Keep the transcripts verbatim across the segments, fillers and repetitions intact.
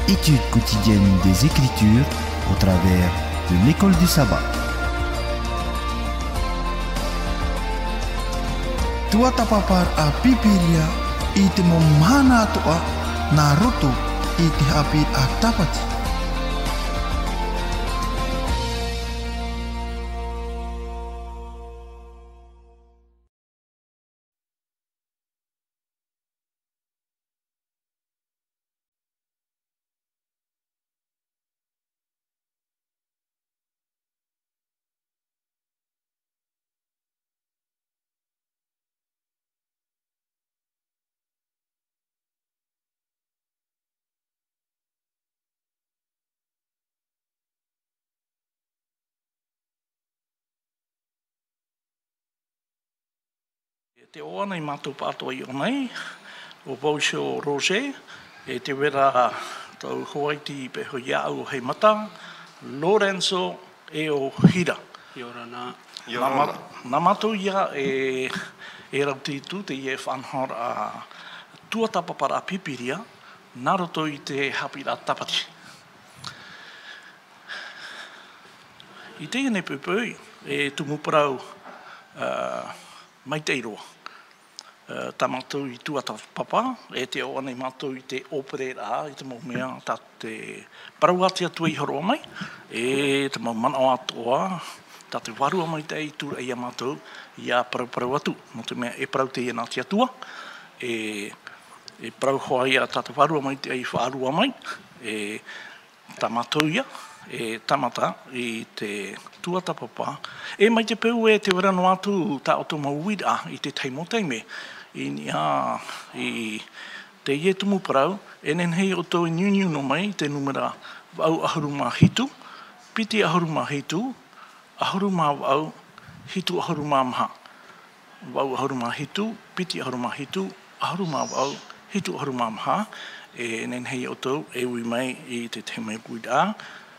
Étude quotidienne des Écritures au travers de l'école du sabbat. Tuatāpaparaʻa Pīpīria i te mau mahana atoʻa nā roto i te haʻapiʻiraʻa Tāpati. E tē ʻō ana mātou pāʻatoʻa i ʻō nei, ʻo Vaucio Roger, e tē vai ra tōʻu hoa iti i pēhea iāʻu ʻo Heimata, Lorenzo e ʻo Hira. ʻIa ora na. ʻIa Nā ora mā-, na. Nā mātou ia e, e Rautitu, teie faʻanahoraʻa tuatāpaparaʻa Pīpīria, nā roto i te haʻapiʻiraʻa Tāpati. I teie nei poʻipoʻi, e tumu parau, ā, maitaʻi roa. Ā, tā mātou i tuatāpapa, e tē ʻō ana mātou i te ʻōpereraʻa, i te mau mea tā te parau a te Atua i hōroʻa mai, e te mau manaʻo atoʻa, tā te Vārua Maitaʻi i tūraʻi ia mātou, ʻia paraparau atu, nō te mea e parau teie nā te Atua, e, e parau hoʻi ia tā te Vārua Maitaʻi i faʻaroʻo mai, e, tā mātou ia, e tāmata i te tuatāpapa, e mai te peu e tē vai ra noa atu tā ʻoutou mau uiraʻa i te tahi mau taime, i niʻa i teie tumu parau, e nehenehe ʻoutou e niuniu noa mai i te nūmera vaʻu ʻahuru mā hitu, piti ʻahuru mā hitu, ʻahuru mā vaʻu, hitu ʻahuru mā maha. Vaʻu ʻahuru mā hitu, piti ʻahuru mā hitu, ʻahuru mā vaʻu, hitu ʻahuru mā maha, e nehenehe ʻoutou e ui mai i te tahi mau uiraʻa,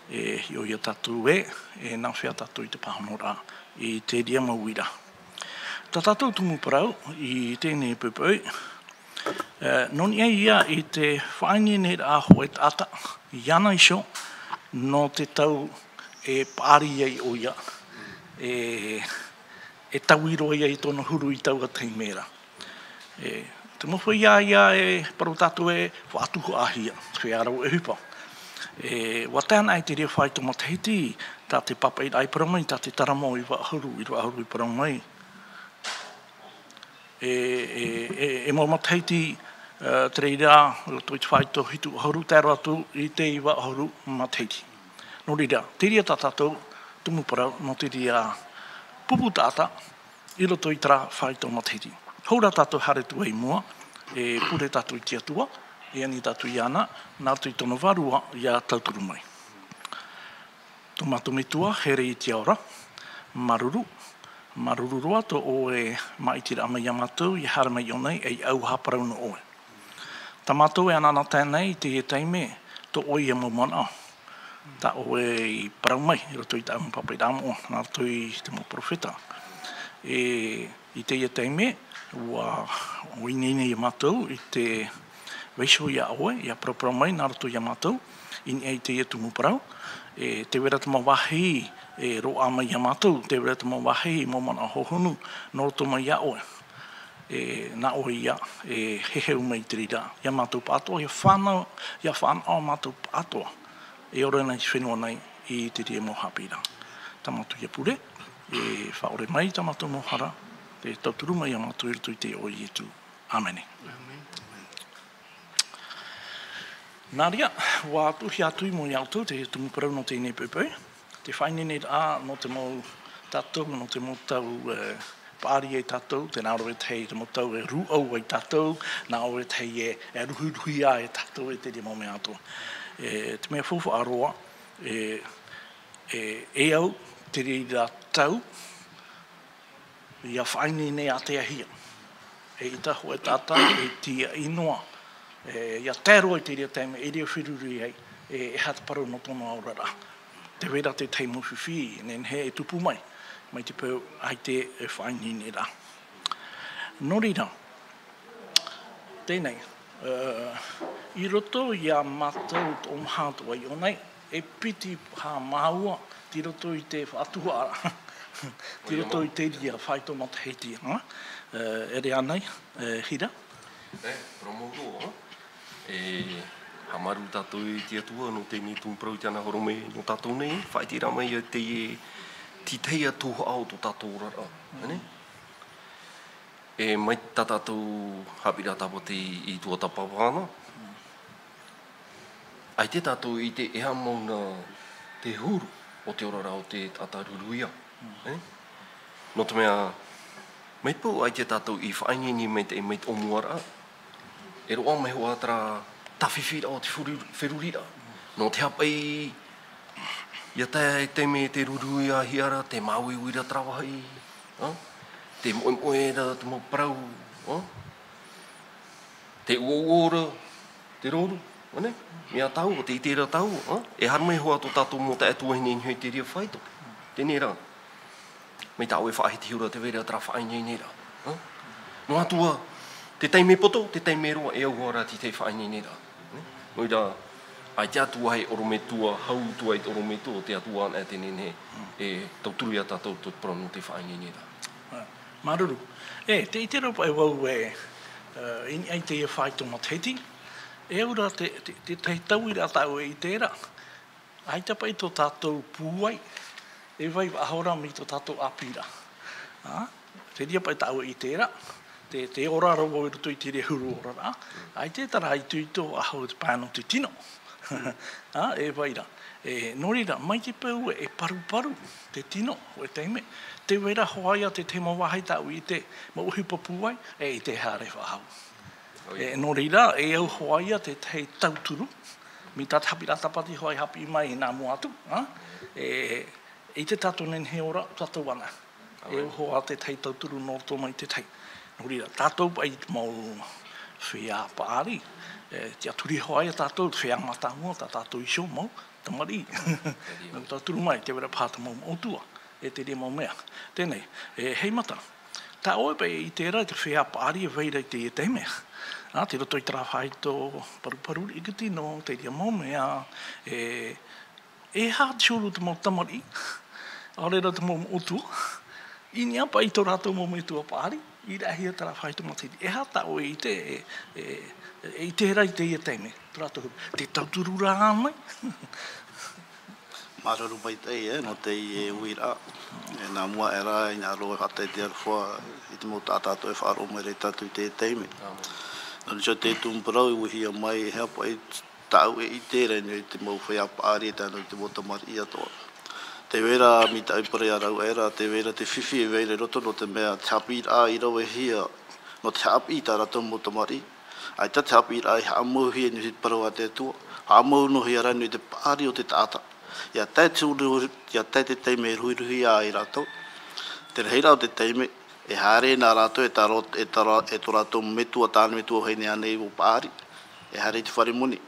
e hiʻo ia tātou ē, e nāfea tātou i te pāhonoraʻa i terā mau uiraʻa. Tā tātou tumu parau i teie nei poʻipoʻi, e, nō niʻa ia i te faʻaineineraʻa hōʻē taʻata, iāna iho, nō te tau e paʻari ai ʻoia, e, e taui roa ia i tōna huru i taua taime ra. E, te mau feiā ia e parau tātou e faʻatuhaʻahia, feiā rau ʻohipa. E, ʻua tae ana i te reira faito matahiti, tā te pāpaʻiraʻa i parau mai, tā te taramo iva ʻahuru, iva ʻahuru i parau mai. E, e, e, e mau matahiti, e, te reira, roto i te faito hitu ʻahuru, tae roa atu i te iva ʻahuru matahiti. Nō reira, terā tā tātou tumu parau, nō terā pupu taʻata, i roto i terā faito matahiti. Hou rā tātou haere atu i mua, e pure tātou i te Atua, e ani tātou iāna, nā roto i tōna Vārua ʻia tauturu mai. Tō mātou Metua, here i te ao ra, māuruuru, māuruuru roa tō ʻoe māʻitiraʻa mai iā mātou, ʻia haere mai i ʻō nei, ei ʻauaha parau nō ʻoe. Tā mātou e anaanatae nei i teie taime, tō ʻoe ia mau manaʻo, tā ʻoe i parau mai, i roto i tāʻu mau pāpaʻiraʻa moʻa, nā roto i te mau perofeta. E, i teie taime, ʻua, ʻua ineine iā mātou i te vaiiho iā ʻoe, ʻia paraparau mai nā roto iā mātou, i niʻa i teie tumu parau, e, tē vai ra te mau vāhi, e, roaʻa mai iā mātou, tē vai ra te mau vāhi, mau manaʻo hohonu, nō roto mai iā ʻoe. E, nā ʻoe ia, e, heheu mai i te reira, iā mātou pāʻatoʻa, ʻia fānau, ʻia fānaʻo mātou pāʻatoʻa, e ora nei i te fenua nei, i terā mau haʻapiʻiraʻa. Tā mātou ia pure, e faʻaʻore mai tā mātou mau hara, e tauturu mai iā mātou i roto i te iʻoa o Ietu. ʻĀmene. ʻĀmene. Nā reira, ʻua tuʻuhia atu i mua iā ʻoutou te tumu parau nō teie nei poʻipoʻi. Te faʻaineineraʻa nō te mau tātou, nō te mau tau, e, paʻari ai tātou, tē nā ʻō e tahi te mau tau e rūʻau ai tātou, nā ʻō e tahi e, e ruhiruhia ai tātou e terā mau mea atoʻa. E, te mea faufaʻa roa, e, e, e au, te reira tau, ʻia faʻaineine āteahia. E ʻita hōʻē taʻata, e tīaʻi noa, e, ʻia tae roa i terā taime, e riro feruri ai, e, e aha te parau nō tōna oraraʻa. Tē vai ra te tahi mau fifi, nehenehe e tupu mai, mai te peu ʻaita e faʻaineine ra. Nō reira, teie nei, I roto i a mātou toʻomaha atu ai ʻō nei, e piti pā māua, i roto i te faʻatuhaʻa, i roto i te reira faito matahiti, ā? E, e rere ānei, e, Hira? E, parau mau roa, e, haʻamāuruuru tātou i te Atua, nō teie nei tumu parau i te anahoro mai nō tātou nei, faʻaʻite mai ia te, te tahi atu haʻa o tō tātou oraraʻa, ānei? E, mai tā tātou haʻapiʻiraʻa tāpati i tuatāpapa na. ʻAita tātou i ʻite e aha mau na te huru o te oraraʻa o te taʻata ruru ia. E? Nō te mea, mai te peu ʻaita tātou i faʻaineine mai te, mai te ʻōmuaraʻa. E roaʻa mai hoʻi terā tāfifiraʻa o te feruri-, feruriraʻa. Nō te haʻapaʻo ia tae, tae mai te ruru ia Hiara, te māuiui ra terā vāhi, ā? Te moʻemoʻe ra te mau parau, ā? Te uouo ra te ruru, ānei? Mea tāua, te ʻite ra tāua, ā? E haere mai hoʻi tō tātou mau taeaʻe tuahine i niʻa i te reira faito. Teie rā. Mai tā ʻoe e faʻaʻite ra te vai ra terā faʻaineineraʻa. Ā? Noa atu ā, te taime poto, te taime roa, e au hoʻi ra te tahi faʻaineineraʻa. Nō reira, ʻaita atu ā e ʻorometua, hau atu ā i te ʻorometua o te Atua anaʻe teie nei, e tauturu ia tātou tō te parau nō te faʻaineineraʻa. Māuruuru. E, tē ʻite ra paʻi vau e, e, i niʻa i teie faito matahiti, e au ra te, te, te tahi tauiraʻa tāʻu e ʻite ra, ʻaita paʻi tō tātou pūai, e vai faʻahou ra mai tō tātou ʻāpīraʻa. Ā, te reira paʻi tāʻu e ʻite ra, te, te ora ra vau i roto i te reira huru oraraʻa, ʻaita terā itoito faʻahou te pae nō te tino. Ā, e vai ra. E, nō reira, mai te peu e paruparu te tino, hōʻē taime, tē vai ra hoʻi ia te, te mau vāhi tāʻu i ʻite, mau ʻohipa pūai, e ʻite haere faʻahou. E, nō reira, e au hoʻi ia te tahi tauturu, mai tā te haʻapiʻiraʻa tāpati hoʻi haʻapiʻi mai nā mua atu, ā? E, i te tātou nehenehe ora, tātou anaʻe. E au hoʻi te tahi tauturu nō roto mai te tahi. Nō reira, tātou paʻi te mau feiā paʻari, e, tiʻaturi hoʻi ia tātou, te feiā mātāmua, tā tātou iho mau tamariʻi. Nō tauturu mai, tē vai ra paha te mau moʻotua. E te reira mau mea. Teie nei, e, hei mata. Tā ʻoe paʻi e ʻite ra te feiā paʻari e vai ra i teie taime. Ā, tei roto i terā faito paruparu riʻi tino, te reira mau mea, e, e aha te huru te mau tamariʻi, ʻaore ra te mau moʻotua, i niʻa paʻi i tō rātou mau metua paʻari, i rahi ia terā faito matahiti. E aha tā ʻoe e ʻite, e, e, e ʻite ra i teie taime, tō rātou huru. Te tauturu rā mai. Māuruuru maitaʻi, e, nō teie uiraʻa. E, nā mua aʻe ra, ʻinaha roa e faʻatae te aroha i te mau taʻata atoʻa e faʻaroʻo mai ra ia tātou i teie taime. Nō reira, te tumu parau i ʻuhia mai, e aha paʻi tāʻu e ʻite ra i niʻa i te mau feiā paʻari e tae noa i te mau tamariʻi atoʻa. Tē vai ra, mai tāʻu i parau ia rāua aʻe ra, tē vai ra te fifi e vai ra i roto nō te mea te haʻapiʻiraʻa i ravehia, nō te haʻapiʻi i tā rātou mau tamariʻi. ʻAita te haʻapiʻiraʻa i haʻamauhia i niʻa i te parau a te Atua, haʻamau noa hia ra i niʻa i te paʻari o te taʻata. ʻIa tae te huru, ʻia tae te taime e ruhiruhia ai rātou. Te rahiraʻa o te taime, e haere na rātou e tā rō-, e tā rā-, e tō rātou metua tāne, metua vahine ānei ʻua paʻari, e haere i te fare moni.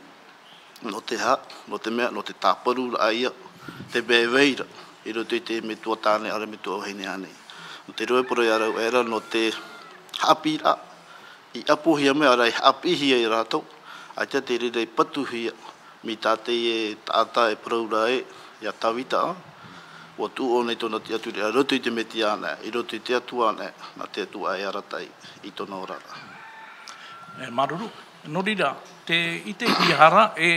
Nō te aha, nō te mea, nō te tāparuraʻa ia, te mea e vai ra i roto i te metua tāne ʻaore metua vahine ānei. Nō te reira e parau ia rāua aʻe ra, nō te haʻapiʻiraʻa i ʻapohia mai, ʻaore ra i haʻapiʻihia ia rātou, ʻaita te reira i patuhia, mai tā teie taʻata e parau ra ē, ia Tāvita, ʻua tuʻu ʻōna i tōna tiʻaturiraʻa i roto i te Metia anaʻe, i roto i te Atua anaʻe, nā te Atua e arataʻi i tōna oraraʻa. E, māuruuru. Nō reira, tē ʻitehia ra e,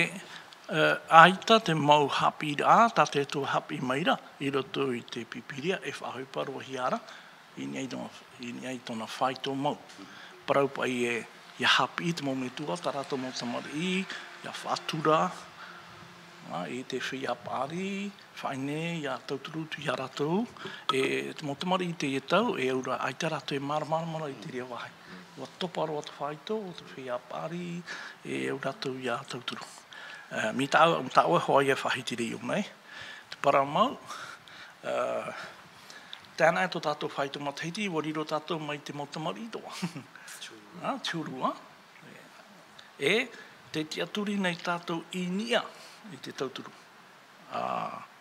e, ʻaita te mau haʻapiʻiraʻa, tā te Atua haʻapiʻi mai ra, i roto i te Pīpīria, e faʻaʻohipa roa hia ra, i niʻa i tōna, i niʻa i tōna faito mau. Parau paʻi ē, ʻia haʻapiʻi te mau metua, tā rātou mau tamariʻi, ʻia faʻatura, ā, i te feiā paʻari, faʻaʻite, ʻia tauturu atu ia rātou, e, te mau tamariʻi i teie tau, e au ra, ʻaita rātou e māramarama ra i te reira vāhi. ʻUa topa roa te faito o te feiā paʻari, e au rātou ʻia tauturu. E, mai tā, tā ʻoe hoʻi e faʻahiti ra i ʻō nei. Te parau mau, e, tae ana tō tātou faito matahiti, ʻua riro tātou mai te mau tamariʻi atoʻa. Ā, te huru, ā? E, tē tiʻaturi nei tātou i niʻa i te tauturu. Ā,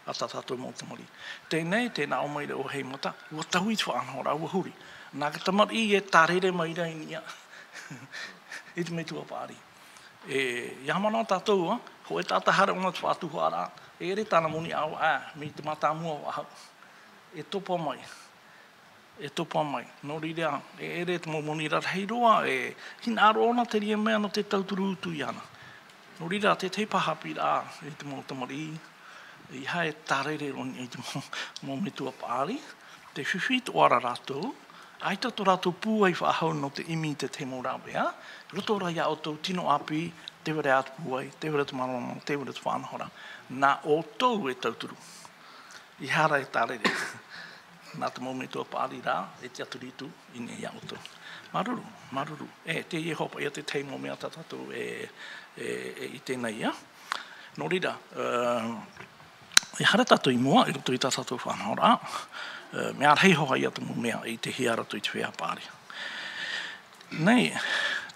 a tā tātou mau tamariʻi. Teie nei, tē nā ʻō mai ra ʻo Heimata, ʻua taui te faʻanahoraʻa, ʻua huri. Nā te tamariʻi e tārere mai ra i niʻa. I te metua paʻari. E, ia manaʻo tātou, ā, hōʻē taʻata haere ʻōna te faʻatuhaʻaraʻa, e ʻere tāna moni ʻāvaʻe, mai te mātāmua faʻahou. E topa mai. E topa mai. Nō reira, e ʻere te mau moni rarahi roa, e hinaʻaro ʻōna te reira mea nō te tauturu atu iāna. Nō reira, te tahi paʻari haʻapiʻiraʻa i te mau tamariʻi, ʻeiaha e tārere roa i te mau, mau metua paʻari, te fifi atoʻa ra rātou, ʻaita tō rātou pūai faʻahou nō te ʻimi i te tahi mau rāveʻa, i roto rā iā ʻoutou tino ʻāpī, tē vai ra te pūai, tē vai ra te māramarama, tē vai ra te faʻanahoraʻa. Nā ʻoutou e tauturu. ʻEiaha e tārere. Nā te mau metua paʻari rā, e tiʻaturi atu i niʻa iā ʻoutou. Māuruuru, māuruuru. E, teie hopeʻa te tahi mau mea tā tātou e, e, e ʻite nei, ā. Nō reira, ā, e haere tātou i mua, i roto i tā tātou faʻanahoraʻa, ā, mea rahi hoʻi ia te mau mea i ʻitehia i roto i te feiā paʻari. Nei,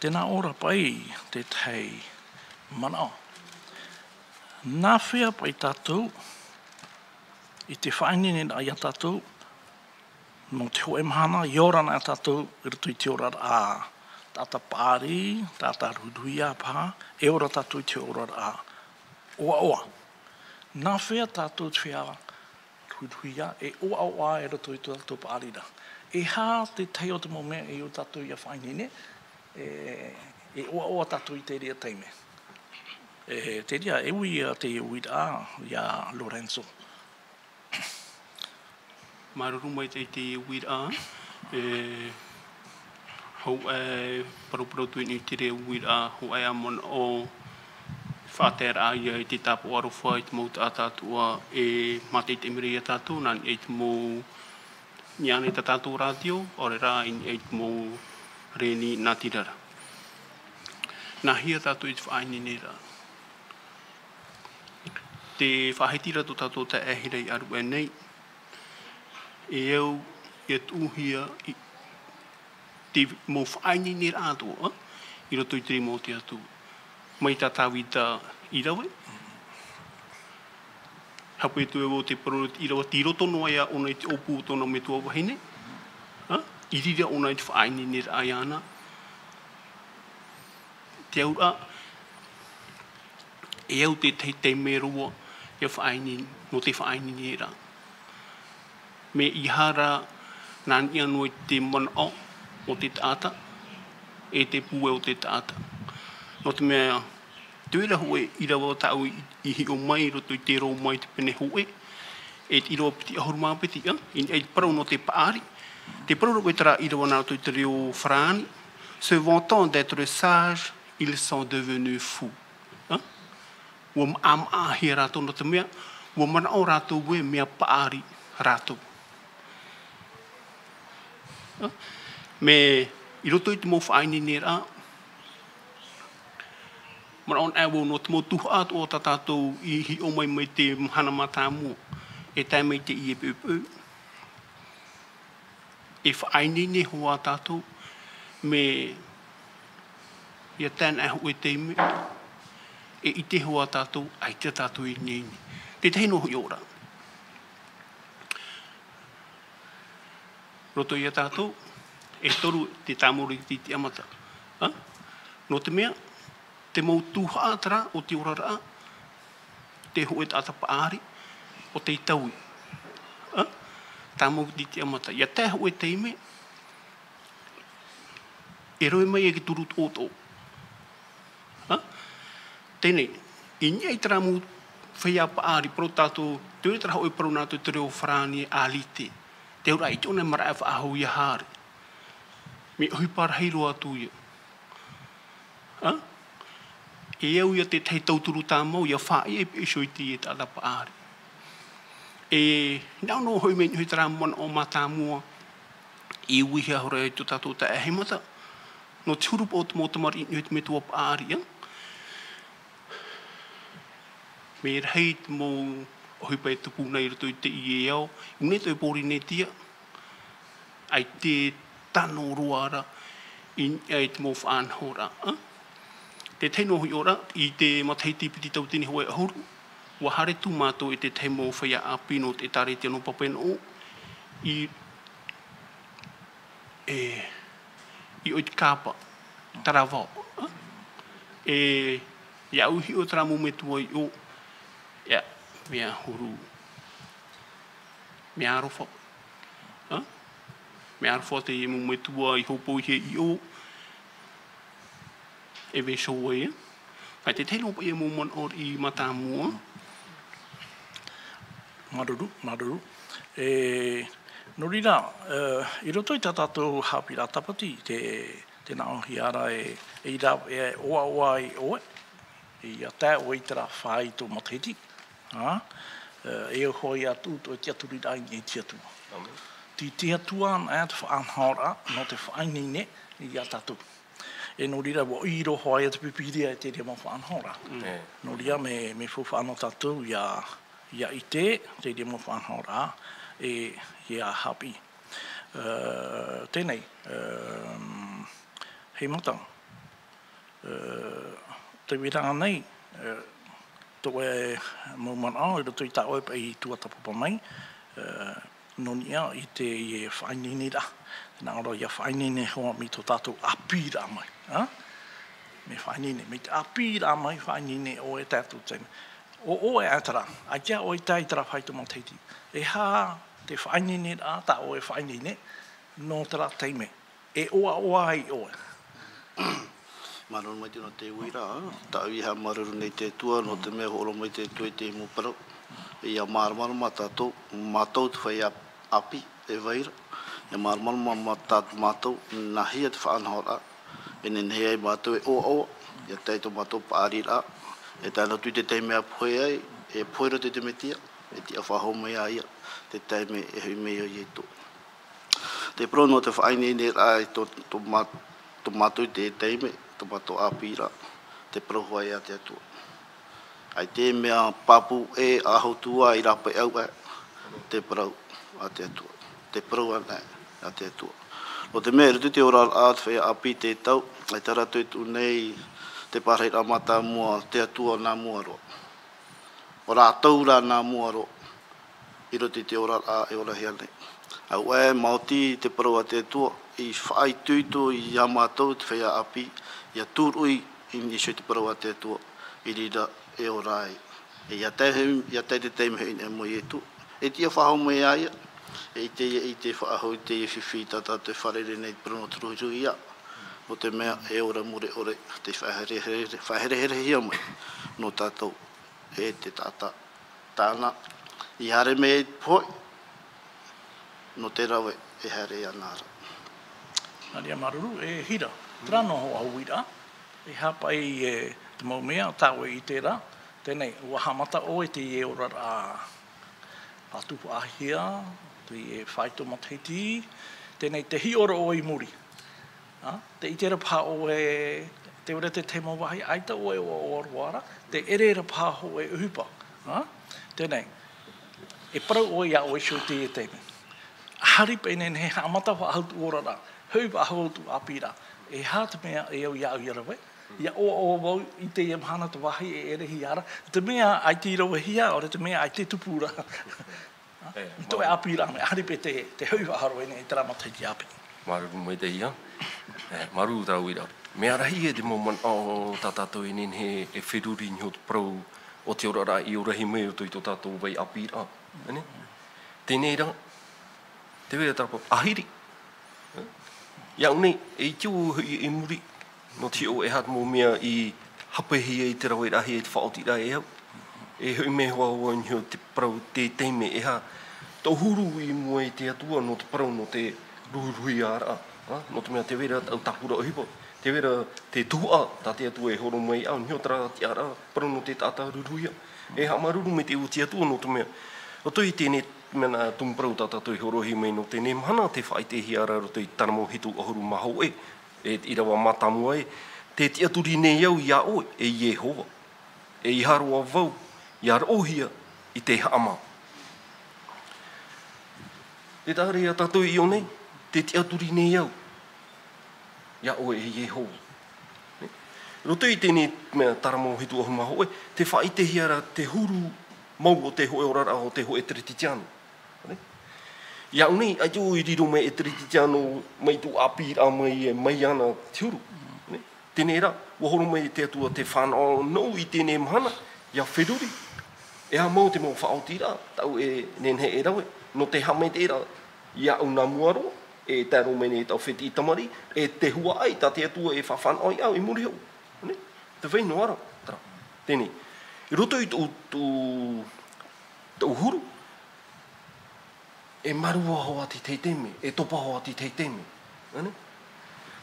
tē nā ʻō ra paʻi te tahi manaʻo. Nā hea paʻi tātou, i te faʻaineineraʻa iā tātou, nō te hōʻē mahana, e ora na tātou i roto i te oraraʻa taʻata paʻari, taʻata ruhiruhia paha, e ora tātou i te oraraʻa ʻoaʻoa. Nā hea tātou te feiā ruhiruhia, e ʻoaʻoa i roto i tō tātou paʻari ra. E aha te tahi o te mau mea e ʻō tātou ia faʻaineine, e, e ʻoaʻoa tātou i te reira taime. E, te reira, e ui ia te uiraʻa, iā Lorenzo. Māuruuru maitaʻi i te uiraʻa, e, hōʻē, e, parauparau atu i te reira uiraʻa, hōʻē ā manaʻo, faʻataeraʻa ia i te tāpaʻo aroha i te mau taʻata atoʻa, e, mātaʻitaʻi mai ra iā tātou, nā niʻa i te mau, i niʻa i tā tātou rātio, ʻaore rā, i niʻa i te mau reni nātirara. Nā hea tātou i te faʻaineineraʻa. Te faʻahiti ra tō tātou taeaʻe Hira i ʻāruʻe nei, e au ia tuʻuhia i te mau faʻaineineraʻa atoʻa, ā, i roto i te rima o te Atua. Mai tā Tāvita i rave, haʻapaʻo atu e au te parau i rave, tei roto noa ia ʻōna i te ʻōpū o tōna metua vahine, ā, i reira ʻōna i te faʻaineineraʻa iāna. Te auraʻa, e au te tahi taime roa, ia faʻaineine, nō te faʻaineineraʻa. Mea ʻeiaha rā, nā niʻa noa i te manaʻo o te taʻata, e te pūai o te taʻata. Nō te mea, te reira hōʻē ʻīrava tāʻu i, i hiʻo mai i roto i te Roma i te pene hōʻē, e te ʻīrava piti ʻahuru mā piti, ā, i niʻa i te parau nō te paʻari. Te parau rave terā ʻīrava nā roto i te reo farāni, se vantant d'être sage, ils sont devenus fous. Ā? ʻUa maʻamaʻahia rātou nō te mea, ʻua manaʻo rātou ē mea paʻari rātou. Ā? Mea, i roto i te mau faʻaineineraʻa, manaʻo anaʻe vau nō te mau tuhaʻa atoʻa tā tātou i hiʻo mai mai te mahana mātāmua, e tae mai i teie poʻipoʻi. E faʻaineine hoʻi tātou, mea ia tae anaʻe hōʻē taime, e ʻite hoʻi tātou, ʻaita tātou i ineine. Te tahi noa hiʻoraʻa. Roto ia tātou, e toru te tāmau i te tiʻamata. Ā? Nō te mea, te mau tuhaʻa terā o te oraraʻa, te hōʻē taʻata paʻari, ʻo tei taui. Ā? Tāmau i te tiʻamata. Ia tae hōʻē taime, e rave mai e te turu toʻotoʻo. Ā? Teie nei, i niʻa i terā mau feiā paʻari, parau tātou, te reira terā hōʻē parau nā roto i te reo farāni, alité. Te auraʻa i te ʻōna maraʻa faʻahou ia haere. Mea ʻohipa rahi roa atu ia. Ā? E au ia te tahi tauturu tāmau, ia faʻaʻite i te ʻīrava paʻari. E, nā ʻō noa hoʻi mea i niʻa i terā manaʻo mātāmua, i uihia hoʻi ra i tō tātou taeaʻe Hemata, nō te huru paʻi o te mau tamariʻi i niʻa i te metua paʻari, ā? Mea rahi te mau ʻohipa e tupu nei i roto i teie ao, i ʻō nei i Pōrīnetia, ʻaita e tano roa ra i, i te mau faʻanahoraʻa, ā? Te tahi noa hiʻoraʻa, i te matahiti piti tauatini hōʻē ʻahuru, ʻua haere atu mātou e te tahi mau feiā ʻāpī nō te ʻĒtārētia nō Papeʻeneʻu, i, e, i ʻō i te kāpā, Taravao, ā? E, ia au hiʻo terā mau metua i ʻō, ia, mea huru, mea aroha. Ha? Mea aroha teie mau metua i hōpoi i ʻō. E vaiiho ai, ia. ʻAita e tahi noa paʻi mau manaʻo i mātāmua. Māuruuru, māuruuru. E, nō reira, e, i roto i tā tātou haʻapiʻiraʻa tāpati, te, te nāʻōhia ra e, e ira, e ʻoaʻoa ai ʻoe, ia tae ʻoe i terā faito matahiti, ha? E, e hoʻi atu, e tiʻaturi ra i te Atua. Amen. Te, te Atua, e te faʻanahoraʻa, nō te faʻaineine, ia tātou. E nō reira, ʻua ʻī roa ia te Pīpīria i te reira mau faʻanahoraʻa. Mm. E. Nō reira, mea, mea faufaʻa noa tātou ia, ia ʻite, te reira mau faʻanahoraʻa, e, ia haʻapiʻi. E, teie nei, e, hei mata. E, te reira nei, e, tō ʻoe mau manaʻo, i roto i tā ʻoe paʻi tuatāpapa mai, e, nō niʻa i te, i te faʻaineineraʻa. Nā ʻō ra ia faʻaineine hoʻi mai tō tātou ʻāpīraʻa mai, ha? Mea faʻaineine, mai te ʻāpīraʻa mai, faʻaineine ʻoe i tā tātou taime. ʻO, ʻo ʻoe ʻaita rā, ʻaita ʻoe i tae i terā faito matahiti. E aha te faʻaineineraʻa, tā ʻoe faʻaineine, nō terā taime. E ʻoaʻoa ai ʻoe. Māuruuru maitaʻi nō te uiraʻa, tāʻu e haʻamāuruuru nei i te Atua, nō te mea hōroʻa mai te Atua i te mau parau. ʻIa māramarama tātou, mātou te feiā ʻāpī, e vai ra. ʻIa māramarama mā tā mātou, nāhea te faʻanahoraʻa. E nehenehe ai mātou e ʻoaʻoa, ʻia tae i tō mātou paʻariraʻa. E tae noa atu i te taime ʻa pohe ai, e pohe roa te Mesia, e tiʻa faʻahou mai ā ia, te taime e hoʻi mai ai Ietu. Te parau nō te faʻaineineraʻa i tō, tō mā-, tō mātou i te taime, tō mātou ʻāpīraʻa, te parau hoʻi a te Atua. ʻAita e mea pāpū ʻē, ʻa hotu ā i rāpae au ē, te parau a te Atua. Te parau anaʻe a te Atua. Nō te mea, i roto i te oraraʻa, te feiā ʻāpī te tau, ʻaita rātou e tuʻu nei te parahiraʻa mātāmua, te Atua nā mua roa. ʻO rātou rā nā mua roa, i roto i te oraraʻa e orahia nei. Auē, maoti te parau a te Atua, i faʻaitoito ia mātou te feiā ʻāpī, ʻia tūruʻi i niʻa iho i te parau a te Atua, i reira e ora ai. E ʻia tae, ʻia tae te taime hoʻi mai Ietu, e tiʻa faʻahou mai ā ia, e ʻite ia, ʻite faʻahou i teie fifi tā tātou e fārerei nei, te parau nō te ruhiruhiʻa, nō te mea e ora mure ʻore, tei faʻaherehere-, faʻahereherehia mai nō tātou e te taʻata tāna i haere mai ai te pohe, nō te rave e haere ana ra. Nā reira, māuruuru, e Hira, terā noa hoʻi au uiraʻa, e aha paʻi, e, te mau mea, tā ʻoe i ʻite ra, teie nei, ʻua haʻamata ʻoe i teie oraraʻa pātū faʻahia, teie faito matahiti, teie nei, tē hiʻo ra ʻoe i muri. Ā, tē ʻite ra paha ʻoe, tē vai ra te tahi mau vāhi, ʻaita ʻoe e ʻoaʻoa roa ra, tē ʻere ra paha hōʻē ʻohipa. Ā, teie nei, e parau ʻoe iā ʻoe iho i teie taime. ʻAhiri paʻi e nehenehe e haʻamata faʻahou tō oraraʻa, hoʻi faʻahou tō ʻāpīraʻa. E aha te mea e au iāʻu ʻia rave, ʻia ʻoaʻoa vau i teie mahana te vāhi e ʻerehia ra, te mea ʻaita i ravehia, ʻaore te mea ʻaita e tupu ra. E, i tō ʻoe māuruuru. ʻĀpīraʻa mai, ʻahiri paʻi te, te hoʻi faʻahou nei i terā matahiti ʻāpī. Māuruuru maitaʻi ia. E, māuruuru terā uiraʻa. Mea rahi ē te mau manaʻo tā tātou e nehenehe e feruri i niʻa i te parau o te oraraʻa i ʻō rahi mai i roto i tō tātou vai ʻāpīraʻa. Ānei? Teie rā, tē vai ra terā parau, ʻahiri. Iāʻu nei, e ʻite au hoʻi i muri, nō te hiʻo e aha te mau mea i hāpaihia i te raveraʻahia i te faʻaotiraʻa e au. E hoʻi mai hoʻi au i niʻa i te parau te taime e aha, tō huru i mua i te Atua nō te parau nō te ruhiruhiaraʻa. Ā, nō te mea tē vai ra tāʻu tāpura ʻohipa, tē vai ra te tuhaʻa tā te Atua e hōroʻa mai iāʻu i niʻa i terā tiʻaraʻa, parau nō te taʻata ruhiruhia. E haʻamāuruuru mai te Atua nō te mea, roto i teie nei mea nā tumu parau tā tātou e hōroʻahia mai nō teie nei mahana, tē faʻaʻitehia ra roto i te Taramo hitu ʻahuru mā hōʻē, e, ʻīrava mātāmua ē, tē tiʻaturi nei au iā ʻoe, e Iehova. ʻEiaha roa vau ʻia roʻohia i te haʻamā. Tē taʻa ra ia tātou i ʻō nei, tē tiʻaturi nei au iā ʻoe e Iehova. Roto i teie nei mea Taramo hitu ʻahuru mā hōʻē, tē faʻaʻitehia ra te huru mau o te hōʻē oraraʻa o te hōʻē Teretitiano. Iāʻu nei, ʻaita vau i riro mai e Teretitiano mai tō ʻāpīraʻa mai, e mai ana te huru. Teie rā, ʻua horo mai te Atua te fānaʻo nōʻu i teie mahana, ʻia feruri. E aha mau te mau faʻaotiraʻa, tāʻu e nehenehe e rave, nō te haʻamaitaʻiraʻa, iāʻu nā mua roa, e tae roa mai nei tāʻu fētiʻi tamariʻi, e te huaʻai tā te Atua e faʻafānaʻo iāʻu i muri iho. Nē? Te vai noa ra, terā. Teie. I roto i tō, tō, tō huru, e marua hoʻi te taime, e topa hoʻi te taime. Nē?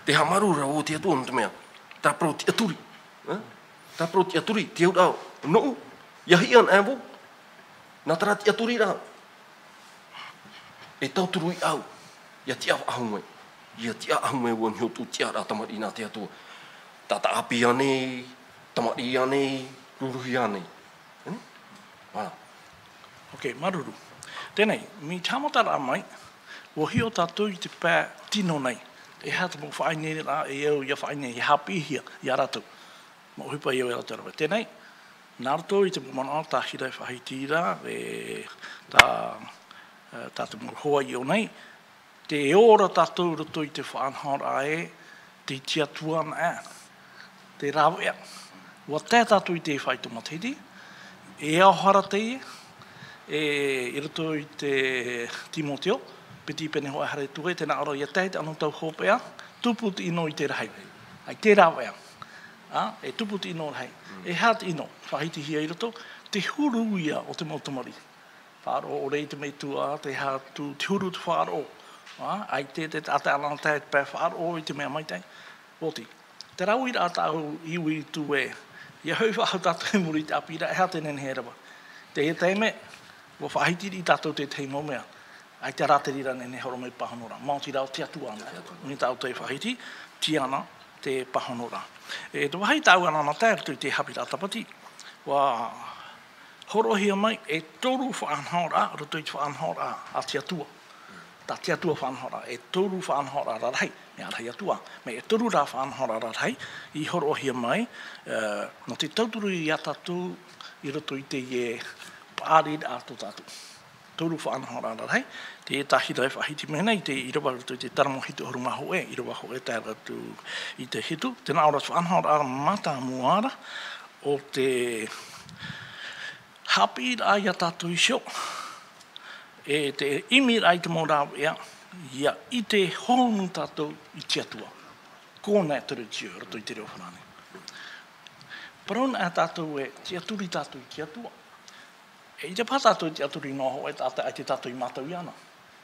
Te haʻamāuruuru ra ʻo te Atua nō te mea, terā parau tiʻaturi. Nē? Terā parau tiʻaturi, te auraʻa nōʻu, ʻia hiʻo anaʻe vau, nā terā tiʻaturiraʻa, e tauturu iāʻu, ʻia tiʻa faʻahou mai. ʻIa tiʻa faʻahou mai vau i niʻa i tōʻu tiʻaraʻa tamariʻi nā te Atua. Tātaʻi ʻāpī ānei, tamariʻi ānei, ruruhi ānei. Nē? Voilà. Ok, māuruuru. Teie, mai te haʻamataraʻa mai, ʻua hiʻo tātou i te pae tino nei. E aha te mau faʻaineineraʻa, e au ʻia faʻaineine, ʻia haʻapiʻihia, ia rātou. Mau ʻohipa i au e rātou e rave. Teie, nā roto i te mau manaʻo tā Hira e faʻahiti ra, e tā, e tā te mau hoa i ʻō nei, tē ora tātou i roto i te faʻanahoraʻa ē, tei te Atua anaʻe, te rāveʻa. ʻUa tae tātou i te fāito matahiti, e ao hara teie, e, i roto i te Timoteo, piti pene hōʻē haere atu ai, tē nā ʻō ra, ʻia tae i te anotau hopeʻa, tupu te ʻino i te rahi. ʻAi te rāveʻa. Ā, e tupu te ʻino rahi. E aha te ʻino, faʻahitihia i roto, te huru ia o te mau tamariʻi. Faʻaroʻo ʻore i te metua, te aha atu, te huru te faʻaroʻo. Ā, ʻaita te, te taʻata ʻana tae te pae faʻaroʻo i te mea maitaʻi. Oti. Terā uiraʻa tāʻu i ui atu ē, ʻia hoʻi faʻahou tātou i muri i te ʻāpī ra, e aha te nehenehe e rave. Teie taime, ʻua faʻahiti riʻi tātou te tahi mau mea. ʻAita rā te reira nehenehe e horo mai pāhonoraʻa. Maoti rā ʻo te Atua anaʻe. Mai tā ʻoutou e faʻahiti, tiʻa na te pāhonoraʻa. E te vāhi tāʻu anaʻanatae i roto i te haʻapiʻiraʻa tāpati, ʻua hōroʻahia mai e toru faʻanahoraʻa, roto i te faʻanahoraʻa a te Atua. Tā te Atua faʻanahoraʻa, e toru faʻanahoraʻa rarahi, mea rahi atu ā, mea e toru rā faʻanahoraʻa rarahi, i hōroʻahia mai, e, nō te tauturu ia tātou i roto i teie paʻari a tō tātou. Toru faʻanahoraʻa rarahi, teie tā Hira e faʻahiti mai nei, te ʻīrava roto i te Taramo hitu ʻahuru mā hōʻē, ʻīrava hōʻē tae atu i te hitu, tē nā ʻō ra te faʻanahoraʻa mātāmua ra, ʻo te haʻapiʻiraʻa ia tātou iho, e te ʻimiraʻa i te mau rāveʻa, ʻia ʻite hōʻē tātou i te Atua. Connaître Dieu, roto i te reo Farāni. Parau na tātou e tiʻaturi tātou i te Atua. E ʻite paha tātou i te tiʻaturi nō hōʻē taʻata, ʻaita tātou i mātau iāna.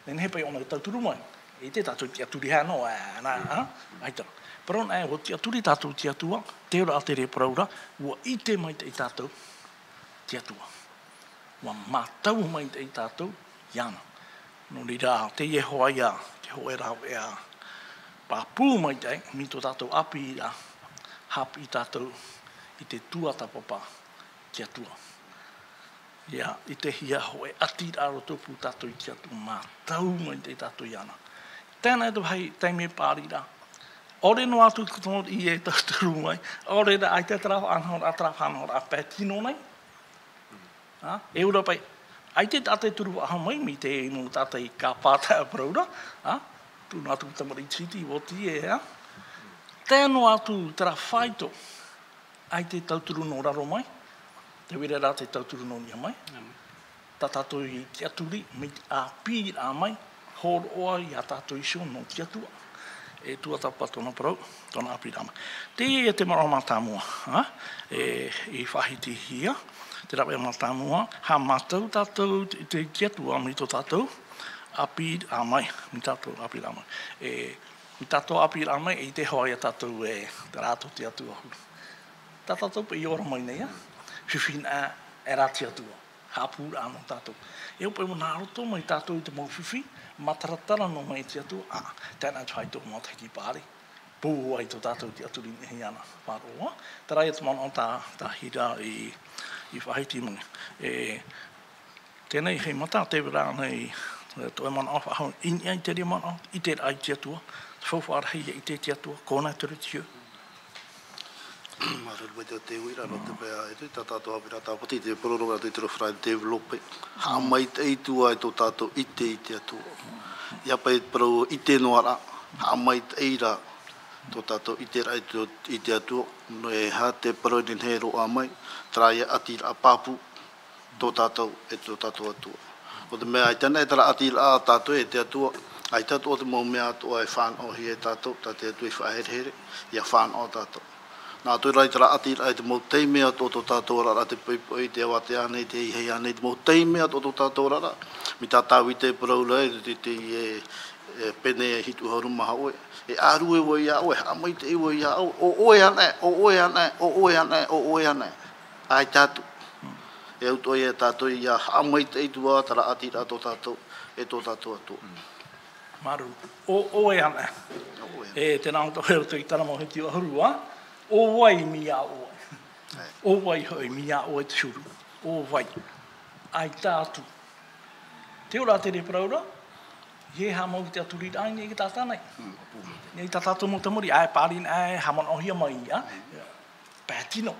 Nehenehe paʻi ʻōna e tauturu mai, e ʻite tātou i te tiʻaturi hea nō, ā, nā, ā, ʻaita. Parau na ē, ʻua tiʻaturi tātou i te Atua, te auraʻa te reira parau ra, ʻua ʻite maitaʻi tātou te Atua. ʻUa mātau maitaʻi tātou iāna. Nō reira, teie hoʻi ïa te hōʻē rāveʻa pāpū maitaʻi, mai tō tātou ʻāpīraʻa, haʻapiʻi tātou i te tuatāpapa, te Atua. ʻIa ʻitehia hōʻē ʻatiraʻa roto pū tātou i te Atua, mātau maitaʻi tātou iāna. Teie te vāhi taime paʻari ra. ʻAore noa atu te tamariʻi e tauturu mai, ʻaore rā ʻaita terā faʻanahoraʻa, terā faʻanahoraʻa pae tino nei. Ā, e ʻua rave paʻi, ʻaita te taʻata e turu faʻahou mai, mai te mau taʻata i kāpā taʻa parau ra, ā, turu noa atu tamariʻi tītī, oti e, ā. Tae noa atu terā fāito, ʻaita e tauturu nō raro mai, tē vai ra te tauturu nō niʻa mai. Tā tātou i tiʻaturi, mai te ʻāpīraʻa mai, hōroʻa ia tātou iho nō te Atua. E tuatāpapa tōna parau, tōna ʻāpīraʻa mai. Teie te manaʻo mātāmua, ā, e, i faʻahitihia, te rāveʻa mātāmua, haʻamātau tātou i te, te Atua mai tō tātou ʻāpīraʻa mai, mai tātou ʻāpīraʻa mai. E, mai tātou ʻāpīraʻa mai, e ʻite hoʻi ïa tātou ē, terā atoʻa te Atua huru. Tā tātou paʻi i ora mai nei, ā, fifi na, e rā te Atua. Haʻapūraʻa nō tātou. E ʻua paʻi nā roto mai tātou i te mau fifi, mataratara noa mai te Atua, ā, teie te fāito matahiti paʻari. Pūai tō tātou tiʻaturi i niʻa iāna. Faʻaroʻo, terā ïa te manaʻo tā, tā Hira i, i faʻahiti mai. E, teie nei hei mata, tē vai ra ānei, e, tō ʻoe manaʻo faʻahou, i niʻa i terā manaʻo, ʻiteraʻa i te Atua, te faufaʻa rahi ïa ʻite i te Atua, connaître Dieu. Māuruuru maitaʻi te uiraʻa nō te mea, e tū tā tātou haʻapiʻiraʻa tāpati, te parau ra i te reo Farāni développer. Haʻamaitaʻi atu ā tō tātou ʻite i te Atua. ʻIa paʻi parau ʻite noa ra, haʻamaitaʻi ra, tō tātou ʻiteraʻa i te, i te Atua, nō e aha te parau e nehenehe e roaʻa mai, terā ia ʻatiraʻa pāpū, tō tātou, e tō tātou Atua. ʻO te mea, ʻaita anaʻe terā ʻatiraʻa a tātou e te Atua, ʻaita atoʻa te mau mea atoʻa e fānaʻohia e tātou, tā te Atua i faʻaherehere, ʻia fānaʻo tātou. Nā roto rā i terā ʻatiraʻa, i te mau taime atoʻa tō tātou oraraʻa, te poʻipoʻi, te avatea ānei, te ʻeiaha ānei, te mau taime atoʻa tō tātou oraraʻa, mai tā Tāvita e parau ra, i te, te, e, e, pene e hitu ʻahuru mā hōʻē, e ʻārue vau iā ʻoe, haʻamaitaʻi vau iā ʻoe, ʻo ʻoe anaʻe, ʻo ʻoe anaʻe, ʻo ʻoe anaʻe, ʻo ʻoe anaʻe. ʻAita atu. E au atoʻa ia tātou ʻia haʻamaitaʻi atu ā terā ʻatiraʻa tō tātou, e tō tātou Atua. Māuruuru. ʻO, ʻo ʻoe anaʻe. ʻO ʻoe anaʻe. E, tēnā ʻoutou e roto i tāna mau hitu ʻahuru ā. ʻO vai mai iā ʻoe? ʻAe. ʻO vai hoʻi mai iā ʻoe te huru? ʻO vai? ʻAita atu. Te ora te parau ra, ʻeiaha mau te ʻaturi ra, ʻaita e tātā nei. Mm. Nei tā tātou mau tamariʻi, ʻae, pārahi, ʻae, haʻamanaʻohia mai, ā? Pae tino.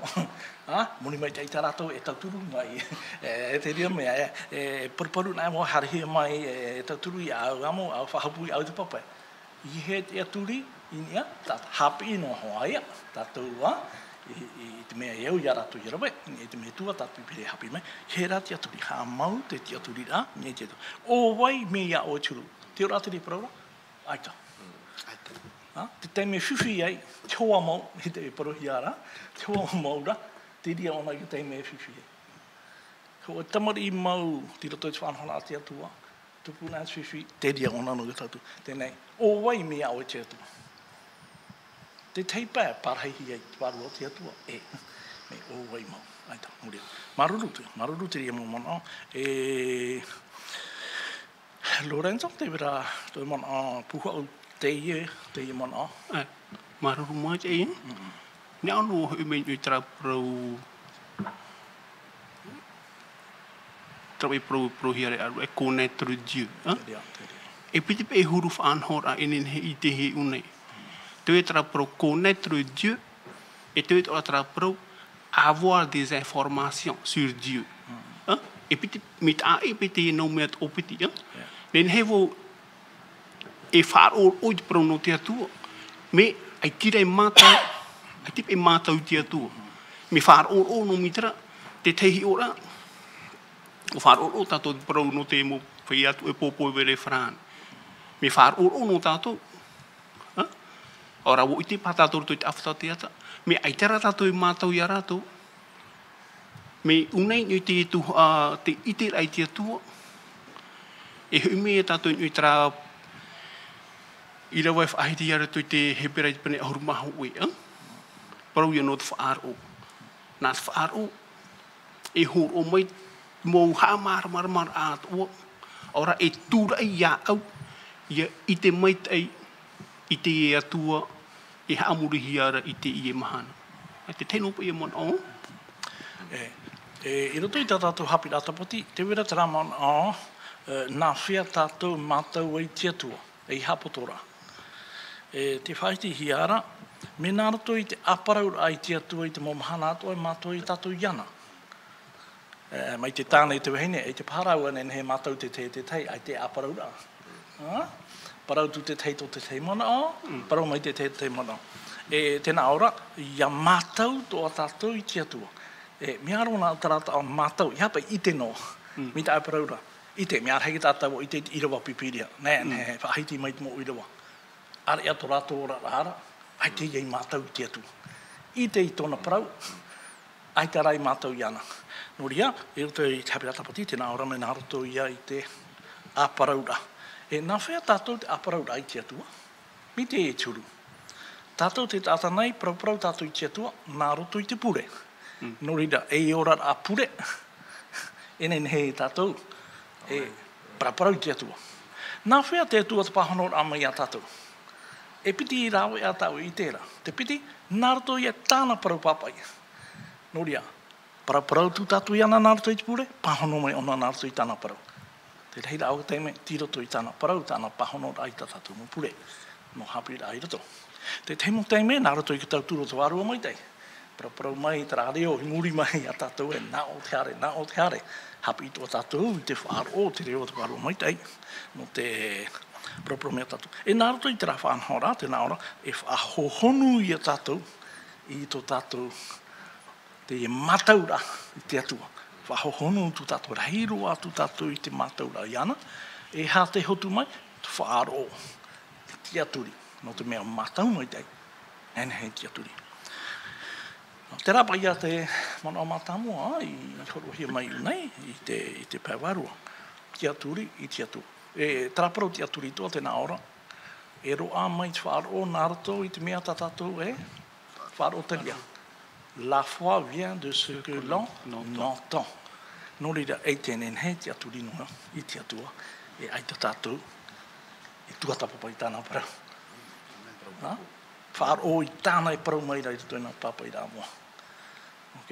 Ā, moni maitaʻi tā rātou e tauturu mai. E, e te reira mea, e, e paruparu anaʻe mau, haerehia mai, e, e tauturu iā ʻoe, ʻamu, ʻoe faʻahopoi, ʻoe te pāpaʻi. ʻEiaha te ʻaturi i niʻa, tā, haʻapiʻi noa hoʻi ia tātou, ā, i, i, i te mea e au iā rātou ʻia rave, i te mea atu ā tātou e piri haʻapiʻi mai, ʻeiaha te ʻaturi, haʻamau te, te ʻaturi ra, i niʻa i te Atua. ʻO vai mai iā ʻoe te huru? Te ora te parau ra, ʻaita. Mm, ʻaita. Ā, te taime e fifi ai, te hoa mau, i te parauhia ra, te hoa mau ra, te reira ʻōna i te taime e fifi ai. Hōʻē tamariʻi mau, tei roto i te faʻanahoraʻa a te Atua, tupu anaʻe te fifi, te reira ʻōna nō tātou. Teie, ʻo vai mai iā ʻoe te Atua? Te tahi pae, pārahihia ai te Vārua o te Atua, e, mea ʻo vai mau. ʻAita, muri. Māuruuru te, māuruuru te reira mau manaʻo. E, Lorenzo, tē vai ra tō manaʻo, pūhaʻu teie, teie manaʻo. ʻAe, māuruuru maitaʻi. Mm. Nā ʻō nō hoʻi mai i terā parau, terā parau, parauhia ra, e connaître Dieu, ā? Te reira, te reira. E piti paʻi huru faʻanahoraʻa e nehenehe e ʻite e ʻō nei. Tē vai terā parau connaître Dieu, e tē vai atoʻa terā parau avoir des informations sur Dieu. Mm. Ā? E piti, mea taʻa ʻē paʻi teie nau mea toʻopiti, ā? Yeah. Nehenehe vau e faʻaroʻo i te parau nō te Atua, mea ʻaita e mātau, ʻaita paʻi mātau i te Atua. Mea faʻaroʻo noa mai terā, te tahi hiʻoraʻa, ʻua faʻaroʻo tātou te parau nō te mau feiā atu e pōpō e vere farāni. Mea faʻaroʻo noa tātou, ā? ʻAore rā ʻua ʻite paʻi tātou i roto i te ʻāfata o te ata. Mea ʻaita rā tātou e mātau iā rātou. Mea ʻōna i niʻa i te Atua, ā, te ʻiteraʻa i te Atua. E hoʻi mai tātou i niʻa i terā ʻīrava e faʻahiti ia roto i te Hepera i te pene ʻahuru mā hōʻē, ā? Parau ia nō te faʻaroʻo. Nā te faʻaroʻo, e hōroʻa mai mau haʻamāramaramaraʻa atoʻa, ʻaore rā e tūraʻi iāʻu, ʻia ʻite maitaʻi i te Atua e haʻamorihia ra i teie mahana. ʻAe, te tahi noa paʻi ia manaʻo. E, e, i roto i tā tātou haʻapiʻiraʻa tāpati, tē vai ra terā manaʻo, e, nā hea tātou mātau ai te Atua. ʻEiaha poto ra. E, tē faʻahitihia ra, mea nā roto i te ʻāparauraʻa i te Atua i te mau mahana atoʻa e mātau ai tātou iāna. E, mai te tāne i te vahine, ʻaita paha rāua e nehenehe e mātau te tahi, te tahi, ʻaita e ʻāparauraʻa. Ā? Parau atu te tahi tō te tahi manaʻo, mm, parau mai te tahi tō te tahi manaʻo. E, tē nā ʻō ra, ʻia mātau atoʻa tātou i te Atua. E, mea roa nā terā taʻo mātau, ʻeiaha paʻi ʻite noa. Mm. Mai te ʻāparauraʻa. ʻIte, mea rahi tātou e ʻite i te ʻīrava Pīpīria. Nē, mm, nē, faʻahiti mai te mau ʻīrava. ʻĀreʻa tō rātou oraraʻa ra, ʻaita e mātau i te Atua. ʻIte i tōna parau, ʻaita rā e mātau iāna. Nō reira, i roto i te haʻapiʻiraʻa tāpati, tē nā ʻō ra mea nā roto ia i te ʻāparauraʻa. E nā hea tātou te ʻāparauraʻa i te Atua? Mai teie te huru. Tātou te taʻata nei, paraparau tātou i te Atua, nā roto i te pure. Mm. Nō reira, ei oraraʻa pure, e nehenehe tātou e paraparau i te Atua. Nā hea te Atua te pāhonoraʻa mai iā tātou? E piti rāveʻa tāʻu i ʻite ra. Te piti, nā roto ia tāna parau pāpaʻi. Nō reira, paraparau atu tātou iāna nā roto i te pure, pāhono mai ʻōna nā roto i tāna parau. Te rahiraʻa o te taime, tei roto i tāna parau, tāna pāhonoraʻa i tā tātou mau pure. Nō haʻapiʻiraʻa i roto. Te tahi mau taime, nā roto i te tauturu o te Vārua Maitaʻi. Paraparau mai terā reo, i muri mai iā tātou ē, nā ʻō te haere, nā ʻō te haere. Haʻapiʻi atoʻa tātou i te faʻaroʻo o te reo o te Vārua Maitaʻi. Nō te, Paraparau mai tātou. E nā roto i terā faʻanahoraʻa, tē nā ʻō ra, e faʻahohonu ia tātou i tō tātou te mātauraʻa i te Atua. Faʻahohonu tō tātou, rahi roa tō tātou i te mātauraʻa iāna, e aha te hotu mai, te faʻaroʻo, te tiʻaturi, nō te mea mātau maitaʻi, e nehenehe e tiʻaturi. Terā paʻi ia te manaʻo mātāmua i hōroʻahia mai i ʻō nei, i te, i te pae vārua. Tiʻaturi i te Atua. E, terā parau tiʻaturi atoʻa, tē nā ʻō ra, e roaʻa mai te faʻaroʻo nā roto i te mea tā tātou e faʻaroʻo i te reira. La foi vient de ce que l'on entend. Nō reira, ʻaita e nehenehe e tiʻaturi noa i te Atua, e ʻaita tātou e tuatāpapa i tāna parau. Nā? Faʻaroʻo i tāna e parau mai ra i roto i nā pāpaʻiraʻa moʻa. Ok?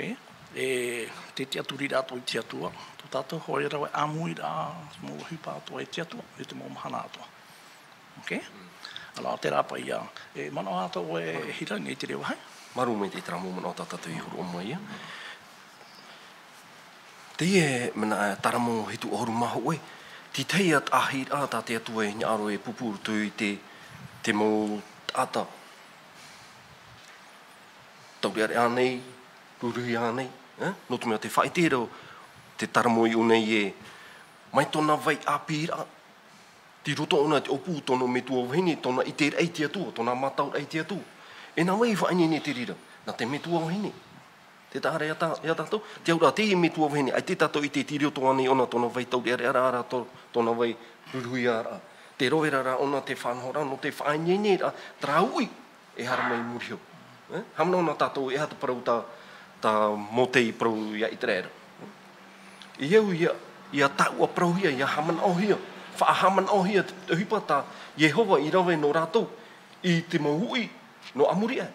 E te tiʻaturiraʻa atoʻa i te Atua, tō tātou hoʻi rave ʻāmuiraʻa, mau ʻohipa atoʻa e te Atua, e te mau mahana atoʻa. Ok? Alors, terā paʻi ia, e manaʻo atoʻa ʻoe, e Hira, i teie vāhi? Māuruuru maitaʻi terā mau manaʻo tā tātou i hōroʻa mai ia. Teie manaʻo, e terā mau hitu ʻahuru mā hōʻē, te tahi atu ʻāhiraʻa tā te Atua e hinaʻaro e pūpū i roto i te, te mau taʻata taureʻareʻa nei, ruruhia nei, eh? Nō te mea tē faʻaʻite ra te terā mau i ʻō nei ē, mai tōna vai ʻāpīraʻa, tei roto ʻōna i te ʻōpū tōna metua vahine, tōna ʻiteraʻa i te Atua, tōna mātauraʻa i te Atua. E nā vai i faʻaineine i te reira? Nā te metua vahine. Tē taʻa ra ia tā, ia tātou, te auraʻa teie metua vahine, ʻaita tātou i ʻite tei roto ānei ʻōna tōna vai taureʻareʻaraʻa, tō, tōna vai ruruhiaraʻa. Te rave ra ʻōna te faʻanahoraʻa, nō te faʻaineineraʻa, terā uʻi e haere mai i muri iho. Eh? Haʻamanaʻo na tātou, e aha te parau tā, tā Mōte i parau ia ʻĪteraʻera. I au ia, ia taʻua parauhia, ia haʻamanaʻohia, faʻahaʻamanaʻohia te ʻohipa tā Iehova i rave nō rātou i te mau uʻi nō ʻāmuri aʻe.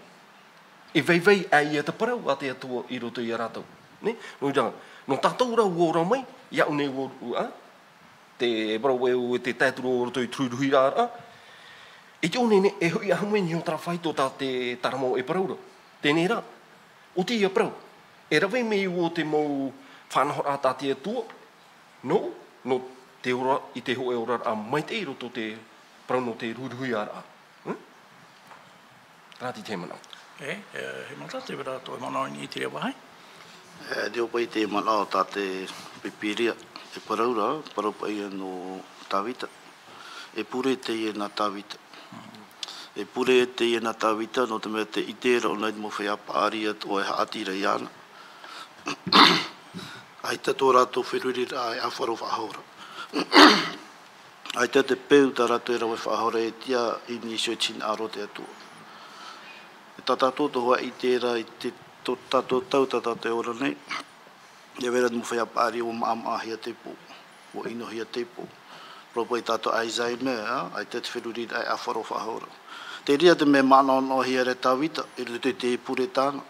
E vaivai aʻe ia te parau a te Atua i roto ia rātou. Nē? Nō reira, nō tātou rā ua ora mai, iāʻu nei ua, ua, te parau e, e te taeturu o roto i te ruruhiraʻa. I te ʻō nei, e hoʻi ahu mai nei iho terā faito tā te, terā mau e parau ra. Teie rā, ʻo teie parau. E rave mai ʻō te mau faʻanahoraʻa tā te Atua, nō, nō te ora, i te hōʻē oraraʻa maitaʻi i roto te parau nō te ruruhiraʻa. Hmm? Terā te manaʻo. E, e, Hemata, tē vai ra tō ʻoe manaʻo i teie vāhi? E, riro paʻi te manaʻo tā te Pīpīria, e parau ra, parau paʻi nō Tāvita. E pure teie nā Tāvita. E pure teie nā Tāvita, nō te mea tē ʻite ra ʻōna i te mau feiā paʻari atoʻa e haʻati ra iāna. ʻAita tō rātou feruriraʻa e ʻāfaro faʻahou ra. ʻAita te peu tā rātou e rave faʻahou ra e tiʻa i niʻa i te hinaʻaro o te Atua. E tā tātou atoʻa e ʻite ra i te, tō tātou tau tā tātou e ora nei. E rave ra te mau feiā paʻari ʻua maʻamaʻahia te ipo, ʻua ʻinohia te ipo. Parau paʻi tātou Alzheimer, ā, ʻaita te feruriraʻa e ʻāfaro faʻahou ra. Terā te mea manaʻonaʻohia ra e Tāvita, i roto i te pure tāna.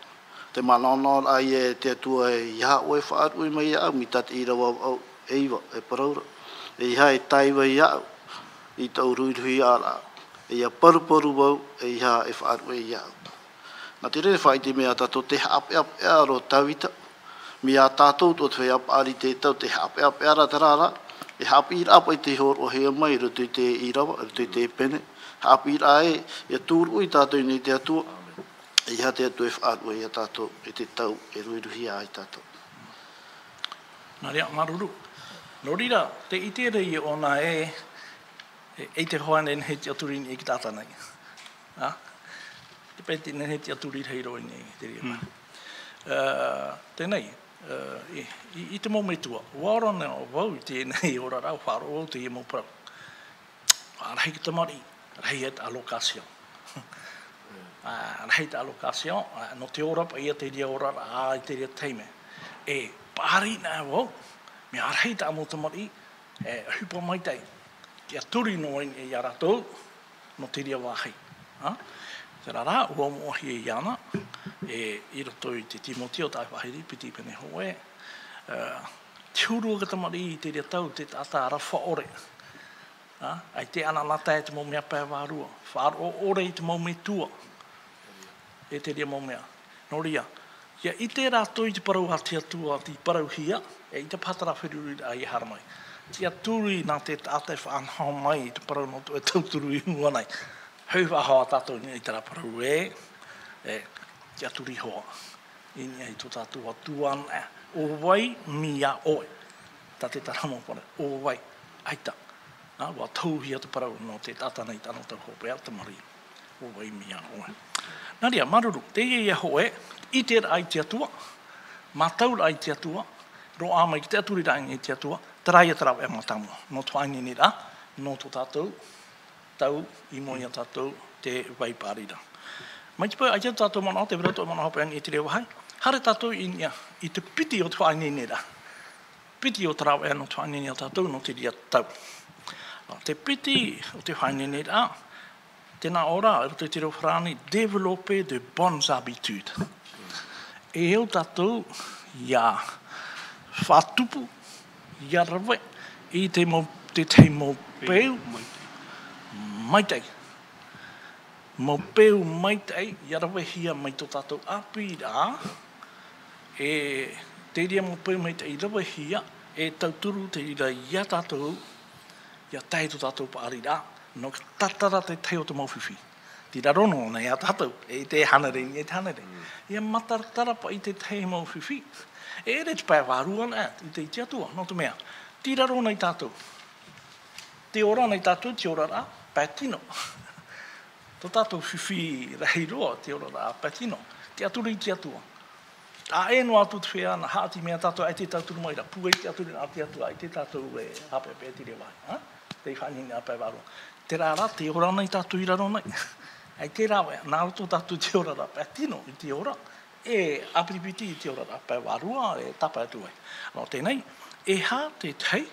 Te manaʻonaʻo ra ïa e te Atua ē, ʻeiaha ʻoe e faʻaruʻe mai iāʻu, mai tā te ʻīrava vaʻu e iva, e parau ra. ʻEiaha e tāiva iāʻu, i tāʻu ruruhiraʻa. ʻEiaha paruparu vau, ʻeiaha e faʻaruʻe iāʻu. Nā te reira e faʻaʻite mai tātou te haʻapeʻapeʻa roa o Tāvita, mai iā tātou atoʻa te feiā paʻari i te tau, te haʻapeʻapeʻa ra terā rā, e haʻapiʻiraʻa paʻi tei hōroʻahia mai i roto i te ʻīrava, i roto i te pene, haʻapiʻiraʻa ē, ʻia tūruʻi tātou i niʻa i te Atua, ʻeiaha te Atua e faʻaruʻe iā tātou, i te tau e ruruhia ai tātou. Nā reira, māuruuru. Nō reira, tē ʻite ra ïa ʻōna ē, e, ʻeita hoʻi e nehenehe e tiʻaturi i niʻa i te taʻata nei. Ā? Te pae tē nehenehe e tiʻaturi rahi roa i niʻa i te reira. Mm. Ā, teie, ā, i, i, i te mau metua, ʻua ora noa vau i teie nei oraraʻa, ʻua faʻaroʻo vau i teie mau parau. Ā, rahi te tamariʻi, rahi te allocation. Ā, rahi te allocation, ā, nō te ora paʻi ia te reira oraraʻa, ā, i te reira taime. E, paʻari noa vau, mea rahi tā mau tamariʻi, e, ʻohipa maitaʻi, tiʻaturi noa iā rātou, nō te reira vāhi. Ā? Terā rā, ʻua moʻahia iāna, e, i roto i te Timoteo tae vāhi piti pene hōʻē, e, te huru o te tamariʻi i te reira tau, te taʻata aroha ʻore. Ā? ʻAita e ʻanaʻanatae i te mau mea pae vārua, faʻaroʻo ʻore i te mau metua. E te reira mau mea. Nō reira, ʻia ʻite rātou i te parau a te Atua, tei parauhia, e ʻaita paha terā feruriraʻa ʻia haere mai. Tiʻaturi nā te taʻata e faʻanaho mai i te parau nō te tauturu i mua nei. Hau faʻahou tātou i terā parau ē, e, tiʻaturi hoʻi. I niʻa i tō tātou Atua, ʻo vai mai iā ʻoe. Tā te tahi mau parau, ʻo vai, ʻaita. Nā, ʻua tohuhia te parau nō te taʻata nei, tāna tau hopeʻa, tamariʻi. ʻO vai mai iā ʻoe. Nā reira, māuruuru, teie ia hōʻē, ʻiteraʻa i te Atua, mātauraʻa i te Atua, roaʻa mai ki te tiʻaturiraʻa i te Atua, terā ia te rāveʻa mātāmua. Nō te faʻaineineraʻa, nō tō tātou tau i mua iā tātou te vai paʻari ra. Mai te peu, ʻaita tō tātou manaʻo, tē vai ra tō manaʻo hopeʻa i te reira vāhi. Haere tātou i niʻa, i te piti o te faʻaineineraʻa. Piti o te rāveʻa nō te faʻaineine iā tātou, nō te reira tau. Te piti o te faʻaineineraʻa, tēnā ʻō ra, i roto i te reo farāni, développer de bonnes habitudes. E au tātou, ia faʻatupu, ia rave, i te mau, te tahi mau peu, maitaʻi. Mau peu maitaʻi, ia ravehia mai tō tātou ʻāpī ra, e te reira mau peu maitaʻi ravehia, e tauturu te reira iā tātou, ia tae tō tātou paʻari ra, nō te tatara te tahi o te mau fifi. Tei raro noa nei iā tātou, e te hānere, e te hānere. Ia mataratara paʻi te tahi mau fifi. E ʻere te pae vārua nei, i te, i te Atua, nō te mea. Tei raro nei tātou. Tē ora nei tātou, te oraraʻa, pae tino. Tō tātou fifi rahi roa, te oraraʻa, pae tino. Tiʻaturi i te Atua. ʻA ʻē noa atu te feiā, nā haʻati mai tātou, ʻaita e tauturu mai ra, pūai te tiʻaturi nā te Atua, ʻaita tātou e ʻāpeʻapeʻa i te reira vāhi, ha? Tei faʻaineine ʻā pae vārua. Terā rā, tē ora nei tātou i raro nei. ʻAita e rāveʻa, nā roto tātou te oraraʻa, pae tino i te ora, e ʻāpitipiti i te oraraʻa, pae vārua, e tāpae atu ai. Nō teie nei, e aha te tahi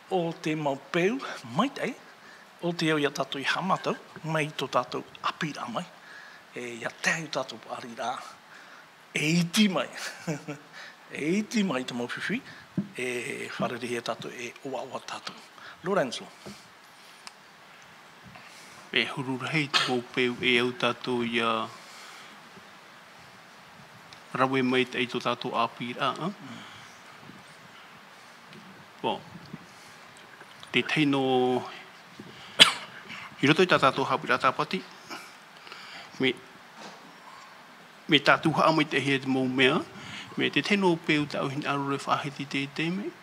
o te mau peu maitaʻi, ʻo tē au iā tātou i haʻamātau, mai tō tātou ʻāpīraʻa mai, e, ia tae i tō tātou paʻari ra, e iti mai, e iti mai te mau fifi, e fārerei iā tātou, e ʻoaʻoa tātou. Lorenzo. E huru rahi te mau peu e au tātou ia rave maitaʻi tō tātou ʻāpīraʻa, ā? Bom, te tahi nō, i roto i tā tātou haʻapiʻiraʻa tāpati, mea, mea tātou haʻamaitaʻihia te mau mea, mea te tahi nō peu tāʻu hinaʻaro e faʻahiti i te, te mea,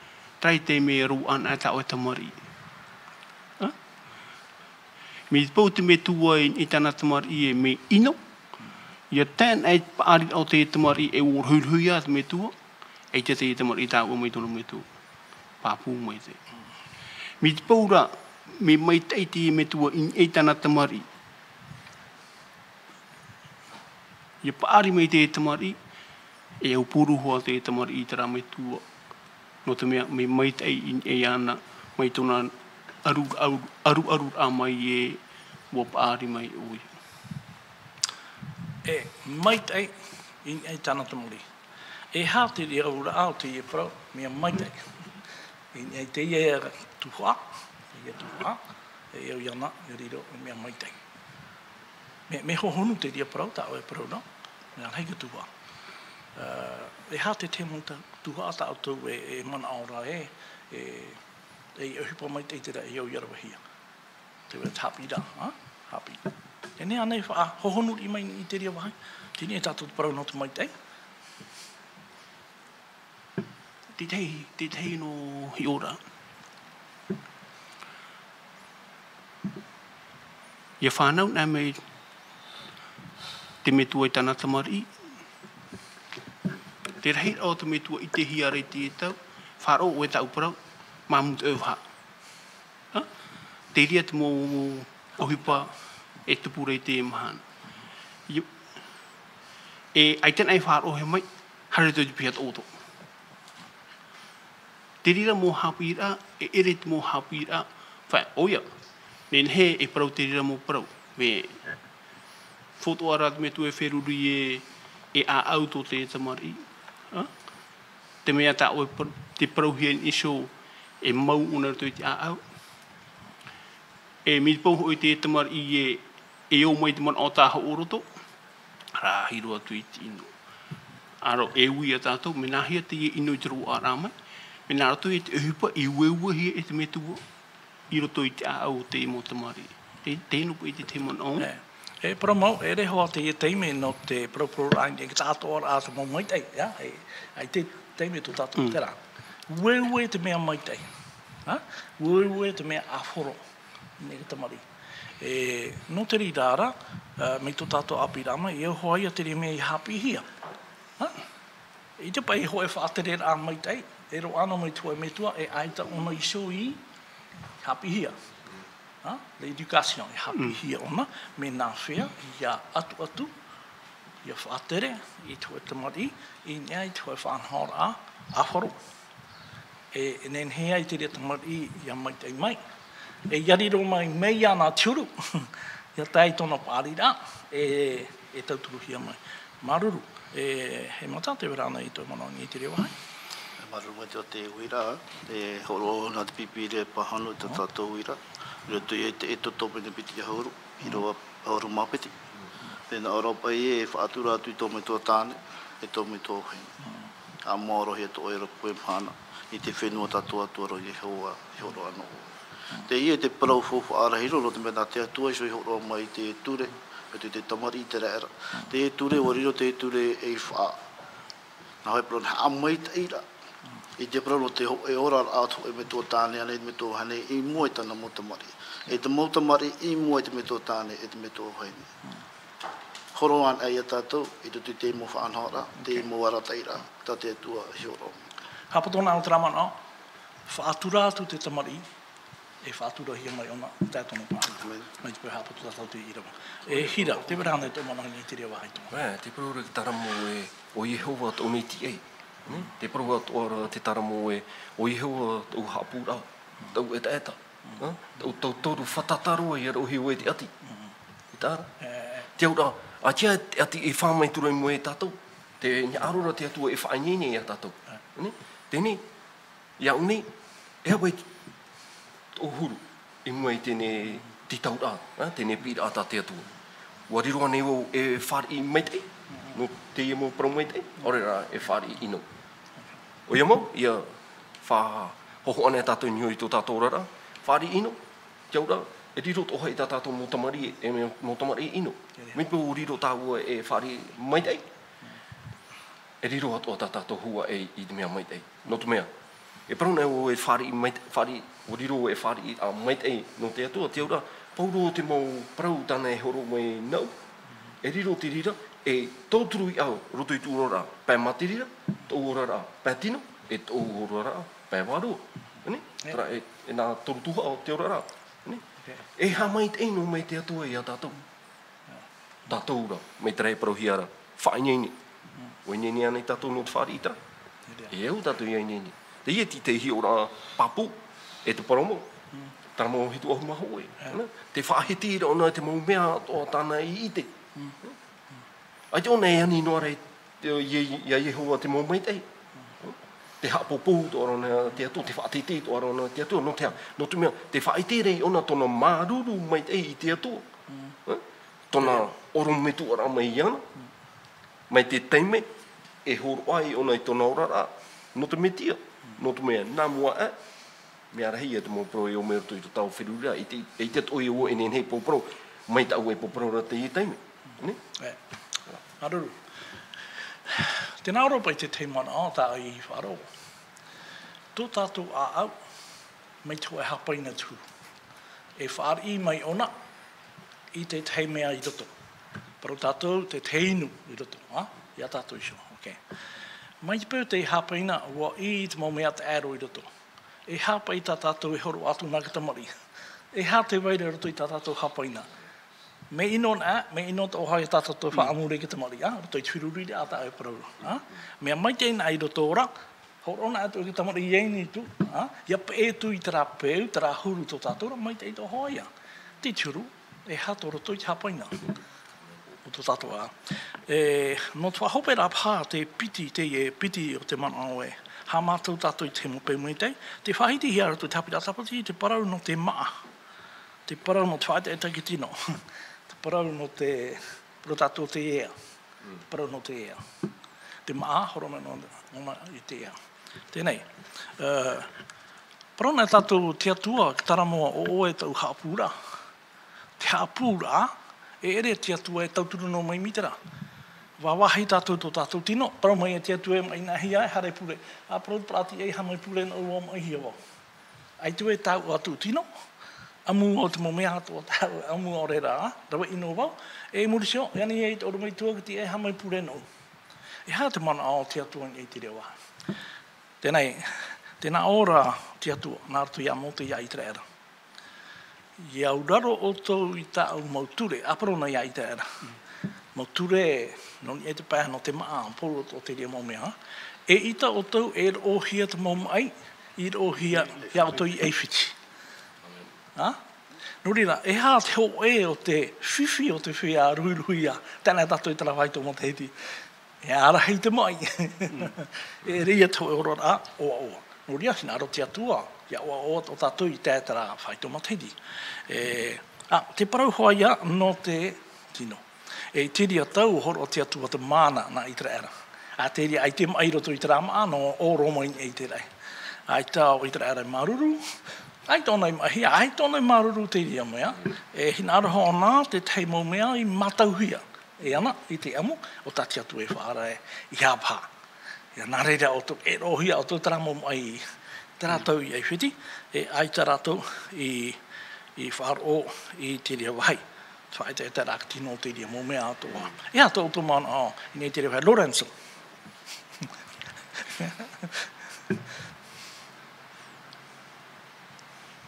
terā te mea e rave ana tā ʻoe tamariʻi. Ā? Mai te peu te metua i, i tāna tamariʻi e mea ʻino, ia tae ana i te paʻari o te tamariʻi e ʻua rohirohi ā te metua, ʻaita te tamariʻi e taʻua mai tōna metua. Pāpū maitaʻi. Mai te peu rā, mea maitaʻi te metua i, i tāna tamariʻi. Ia paʻari mai te tamariʻi, e au pūrū hoʻi te tamariʻi i terā metua. Nō te mea, mea maitaʻi i, i ana, mai tōna aru, aru, aruaruraʻa mai ē ʻua paʻari mai ʻoia. E maitaʻi i, i tāna tamariʻi. E aha te reira auraʻa o teie parau, mea maitaʻi. I, i teie tuhaʻa, teie tuhaʻa, e au iāna, ia riro, mea maitaʻi. Mea, mea hohonu te reira parau, tā ʻoe parau nā, mea rahi te tuhaʻa. Ā, e aha te tahi mau tuhaʻa tā ʻoutou e, e manaʻo ra ē, e, e ʻohipa maitaʻi terā e au ia ravehia. Te vai te haʻapiʻiraʻa, ā? Haʻapiʻi. Teie nei ānei faʻahohonu riʻi mai i te reira vāhi. Teie nei tātou te parau nō te maitaʻi. Te tahi, te tahi nō hiʻoraʻa. Ia fānau anaʻe mai te metua i tāna tamariʻi. Te rahiraʻa o te metua i ʻitehia ra i te tau, faʻaroʻo ʻoe tāʻu parau, māmū te ʻoe vaha. Ā? Te reira te mau ʻohipa e tupu ra i te mahana. Ia, e, ʻaita anaʻe e faʻaroʻohia mai, haere atu i te piha tōʻoto. Te reira mau haʻapiʻiraʻa, e ʻere te mau haʻapiʻiraʻa, faʻa, ʻoia. Nehenehe e parau te reira mau parau. Mea, faʻatoʻa rā te metua e feruri e, e ʻāʻau tō te tamariʻi. Ā? Te mea tā ʻoe par-, te parauhia iho e mau ʻōna i roto i te ʻāʻau. E mai te peu hoʻi te tamariʻi e, e ō mai te manaʻo tā hoʻo roto, rahi roa atu i te ʻino. ʻĀreʻa e ui iā tātou, mea nāhea teie ʻino i te roaraʻa mai, Mea nā roto i te ʻohipa i ueuehia e te metua i roto i te ʻāʻau o te mau tamariʻi. Te, te inu i te, te manaʻo. E, e parau mau, e ʻere hoʻi teie taime nō te parauparau rā, e te atoʻa rā te mau maitaʻi, ia, e, ai te taime tō tātou Mm. terā. Ueue te mea maitaʻi, ha? Ueue te mea ʻāfaro, nei te tamariʻi. E, nō te reira rā, ā, mai tō tātou ʻāpī rā mai, e hoʻi ia te mea i haʻapiʻihia. Ha? I te pae hōʻē faʻatereraʻa maitaʻi, e roaʻa noa mai te hōʻē metua, e ʻaita ʻōna iho i haʻapiʻihia. Ha? L'éducation, e haʻapiʻihia ʻōna, mea nāfea, ia ʻatuʻatu, ia faʻatere, i te hōʻē tamariʻi, i niʻa i te hōʻē faʻanahoraʻa, ʻāfaro. E, e nehenehe ai te reira tamariʻi, ia maitaʻi mai. E ia riro mai, mai iāna te huru, ia tae i tōna paʻari rā, e, e tauturuhia mai. Māuruuru, e, e Mata, tē vai ra ānei i tō manaʻo i te reira vāhi? E māuruuru maitaʻi te uiraʻa, e hōroʻa nā te pipi i te pāhono i tā tātou uiraʻa, i roto i te, e toto pene piti ʻahuru, ʻīrava ʻahuru mā piti. Tē nā ʻō ra paʻi e faʻatura atu i tō metua tāne, e tō metua vahine. ʻA maorohia tō ʻoe ra pupu e mahana, i te fenua tā tō Atua ra Iehova, e hōroʻa noa. Teie te parau faufaʻa rahi roa, nō te mea nā te Atua iho i hōroʻa mai i te ture, e te, te tamariʻi i te raʻi ra. Te ture, ʻua riro te ture ei faʻa. Nā hōʻē parau nā haʻamaitaʻiraʻa. I te parau nō te hō-, e oraraʻa o te hōʻē metua tāne, ʻānei te metua vahine, i mua i tāna mau tamariʻi. E te mau tamariʻi, i mua i te metua tāne, e te metua vahine. Hōroʻa ana ia tātou, i roto i te mau faʻanahoraʻa, te mau arataʻiraʻa, tā te Atua i hōroʻa. Haʻapaʻo atoʻa terā manaʻo, faʻatura atu te tamariʻi, e faʻaturahia mai ʻōna, tae tōna paʻari. Amen. Mai te peu haʻapaʻo tātou te ʻīrava. E Hira, tē vai ra ānei tō manaʻo i te reira vāhi atoʻa? Ē, te parau ra te taramo e, ʻo Iehova tōʻu nei tīaʻi. Nē? Te parau atoʻa ra te taramo e, ʻo Iehova tōʻu haʻapūraʻa, tōʻu ʻetaʻeta. Nē? Tōʻu, tōʻu, tōʻu fātata roa ia rohi ʻoe te ʻati. Te taʻata. Ē. Te auraʻa, ʻaita te ʻati e fā mai atu ra i mua ia tātou. Tē hinaʻaro ra te Atua e faʻaineine ia tātou. Ē. Nē? Teie nei, Ia ʻō nei, e aha vai tō huru i mua i teie tītauraʻa, ā, teie piʻiraʻa tā te Atua. ʻUa riro ānei vau e fāriʻi maitaʻi, nō teie mau parau maitaʻi, ʻaore rā e fāriʻi ʻino. ʻOia mau, ʻia faʻahohoʻa anaʻe tātou i niʻa i tō tātou oraraʻa, fāriʻi ʻino, te auraʻa, e riro atoʻa hoʻi tā tātou mau tamariʻi, e mau tamariʻi ʻino. Mai te peu ʻua riro tāua e fāriʻi maitaʻi, e riro atoʻa tā tātou huaʻai i te mea maitaʻi. Nō te mea, e parau nei vau e fāriʻi maitaʻi, fāriʻi, ʻua riro e fāriʻi, ā, maitaʻi nō te Atua, te auraʻa, pauroa te mau parau tāna e hōroʻa mai nāʻu, e riro te reira, e tauturu iā ʻoe roto i tōʻu oraraʻa, pae mā te reira, tōʻu oraraʻa, pae tino, e tōʻu oraraʻa, pae vārua. Nē? Ē. Terā, e, e nā toru tuhaʻa o te oraraʻa. Nē? Ē. E haʻamaitaʻi noa mai te Atua iā tātou. Tātou ra, mai terā e parauhia ra, faʻaineine. ʻUa ineine ānei tātou nō te fāriʻi terā? E au tātou ʻia ineine. Teie te, te hiʻoraʻa pāpū, e te parau mau. Terā mau hitu ʻahuru mā hōʻē. Nē? Te faʻahiti ra ʻōna te mau mea atoʻa tāna i ʻite. ʻAita ʻōna e ani noa ra i te, ia, ia Iehova te mau maitaʻi. Te haʻapōpou atoʻa ra ʻōna te Atua, te faʻateitei atoʻa ra ʻōna te Atua, nō te aha? Nō te mea, tē faʻaʻite ra ʻōna tōna māuruuru maitaʻi i te Atua. Ē? Tōna ʻorometuaraʻa mai iāna, mai te taime e hōroʻa ai ʻōna i tōna oraraʻa, nō te Metia, nō te mea, nā mua aʻe, mea rahi ia te mau parau e ō mai roto i tō tāua feruriraʻa, ʻaita, ʻaita atoʻa ia ʻoe e nehenehe e parauparau, mai tāʻu e parauparau ra teie taime. Nē? Ē. Māuruuru. Tē nā ʻō ra paʻi te tahi manaʻo tāʻu i faʻaroʻo. Tō tātou ʻāʻau, mai te hōʻē hāpaina te huru. E fāriʻi mai ʻōna i te tahi mea i roto. Parau tātou te tahi inu i roto, ā? Iā tātou iho, ok. Mai te peu te hāpaina, ʻua ʻī i te mau mea taʻero i roto. E aha paʻi tā tātou e hōroʻa atu nā te tamariʻi? E aha tē vai ra i roto i tā tātou hāpaina? Mea ʻino na, mea ʻino atoʻa hoʻi tā tātou faʻaʻamuraʻa i te tamariʻi, ā, roto i te feruriraʻa tāʻu e parau ra, ā? Mea maitaʻi na i roto ra, hōroʻa na atoʻa i te tamariʻi ʻia inu atu, ā? ʻIa peʻe atu i terā peu, terā huru tō tātou ra, maitaʻi atoʻa hoʻi ia. Te huru, e aha tō roto i te hāpaina o tō tātou ʻāʻau. E, nō te faʻahope ra paha te piti, teie piti o te manaʻo e haʻamātau tātou i te mau peu maitaʻi, tē faʻahitihia roto i te haʻapiʻiraʻa Tāpati, te parau nō te māʻa. Te parau nō te faʻaʻetaʻeta i te tino. Te parau nō te, parau tātou te ea. Te parau nō te ea. Te māʻa, hōroʻa mai nō, nō, i te ea. Tēnei, ā, parau nei tātou te Atua, ka taramo ʻo ʻoe tau haʻapūraʻa. Te haʻapūraʻa, e ʻere te Atua e tauturu noa mai mai te rā. Vāvāhi tātou tō tātou tino, parau mai e te Atua e maʻinahia e haere pure. ʻA parau parati e haere mai pure nō ua maʻihia vau. ʻAita e tae atu tino, ʻamu o te mau mea atoʻa, ʻamu o reira, rave ʻino vau, e muri iho, e ani e te ʻorometua ka tiʻa e haere mai pure nō. E aha te manaʻo o te Atua i te reo vāhi? Tēnei, tēnā ora te Atua, nā roto iā Mōte iā Iteraera. I auraro ʻoutou i tāʻu mau ture, ʻa parau nei iā Iteraera. Mau ture, nō niʻa i te pae nō te māʻa, poro o te reira mau mea. E ʻita ʻoutou, e roʻohia te mau maʻi, i roʻohia, iā ʻoutou i ʻAifiti. Ha? Nō reira, e aha te hōʻē o te fifi o te feiā ruhiruhia, tēnā tātou i terā faito matahiti. E ārahi te maʻi. E reira te hōʻē oraraʻa, ʻoaʻoa. Nō reira, hinaʻaro te Atua, ʻia ʻoaʻoa tō tātou i te, terā faito matahiti. E, ā, te parau hoʻi ia, nō te tino. E te reira tau, hōroʻa te Atua te māna nā Iteraera. ʻA te reira, ʻaita e maʻi i roto i terā māʻa, nō ʻō roa mai i te raʻi. ʻAita ʻo Iteraera e māuruuru, ʻaita ʻōna i maʻihia, ʻaita ʻōna i māuruuru te reira mea. E hinaʻaro hoʻi ʻōna, te tahi mau mea i mātauhia. E ana, i te ʻamu, ʻo tā te Atua e faʻaara e, i haʻapaʻo. ʻIa nā reira ʻoutou, e roʻohia ʻoutou terā mau maʻi, terā tau i ʻAifiti, e ʻaita rātou i, i faʻaroʻo i te reira vāhi. Faʻaʻetaʻeta rā ka tino te reira mau mea atoʻa. E aha tō ʻoutou manaʻo, i niʻa i te reira vāhi, Lorenzo?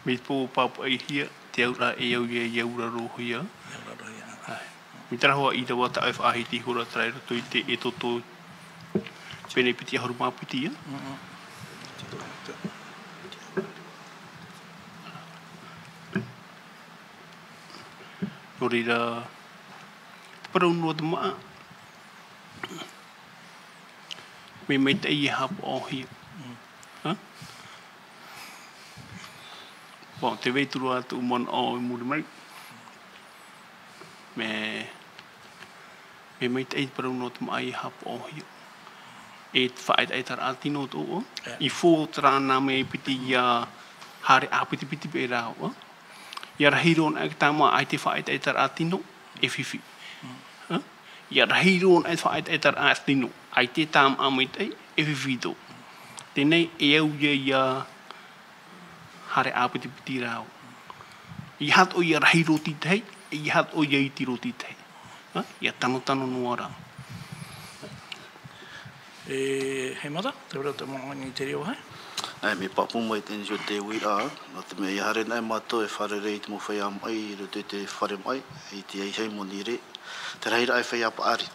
Mai te pō pāpaʻihia, te auraʻa e au ia, i aurarohia. I aurarohia. ʻAe. Mai terā hoʻi ʻīrava tā ʻoe e faʻahiti ihora terā i roto i te Exodo pene piti ʻahuru mā piti ia. Mm-mm. Nō reira, te parau nō te māʻa, mea maitaʻi e haʻapaʻohia. Mm. Ha? Bom, tē vai atu ra tōʻu manaʻo i muri mai. Mea, mea maitaʻi te parau nō te māʻa e haʻapaʻohia. E faʻaʻetaʻetaraʻa tino tōʻu, ʻe, i fō terā nā mea e piti ʻia haere ʻāpitipiti paʻi rāua. ʻIa rahi roa anaʻe te tāmā, ʻaita e faʻaʻetaʻetaraʻa tino, e fifi. Mm. Ha? ʻIa rahi roa anaʻe te faʻaʻetaʻetaraʻa tino, ʻaita e tāmā maitaʻi, e fifi atoʻa. Teie nei, e au ia ʻia haere ʻāpitipiti rāua. ʻEiaha atoʻa ʻia rahi roa te tahi, ʻeiaha atoʻa ʻia iti roa te tahi. Ha? ʻIa tanotano noa rā. E, Hemata, tē vai ra tō manaʻo i niʻa i te reira vāhi? ʻAe, mea pāpū mai teie nei te uiraʻa, nō te mea ʻia haere anaʻe mātou e fārerei i te mau feiā maʻi i roto i te fare maʻi, i te ʻaihaʻa i Monirē. Te rahiraʻa e feiā paʻari.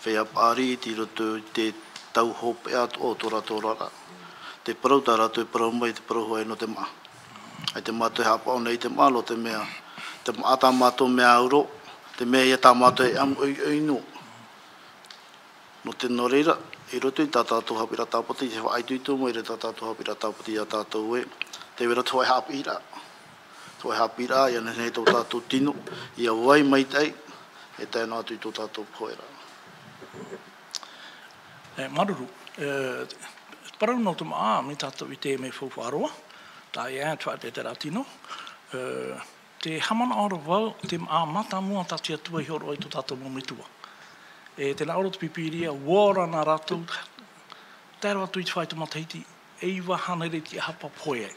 Feiā paʻari i roto i te tau hopeʻa atoʻa o tō rātou oraraʻa. Te parau tā rātou e parau mai, te parau hoʻi nō te māʻa. ʻAita mātou e haʻapaʻo nei i te māʻa, nō te mea, te māʻa tā mātou mea auro, te mea ïa tā mātou e ʻamu ʻoiʻoi noa. Nō te, nō reira, i roto i tā tātou haʻapiʻiraʻa tāpati, te faʻaitoito mai ra tā tātou haʻapiʻiraʻa tāpati iā tātou ē, tē vai ra te hōʻē haʻapiʻiraʻa. Te hōʻē haʻapiʻiraʻa, ʻia nehenehe tō tātou tino ʻia vai maitaʻi, e tae noa atu i tō tātou pohe ra. E, māuruuru, e, parau nō te māʻa, mai tātou i te mea faufaʻa roa, tā ʻoe e faʻaʻetaʻeta terā tino, e, tē haʻamanaʻo ra vau, te māʻa mātāmua tā te Atua i hōroʻa i tō tātou mau metua. E, tē nā ʻō ra te Pīpīria, ʻua ora na rātou, tae roa atu i te faito matahiti, e iva hānere tiʻahapa pohe ai.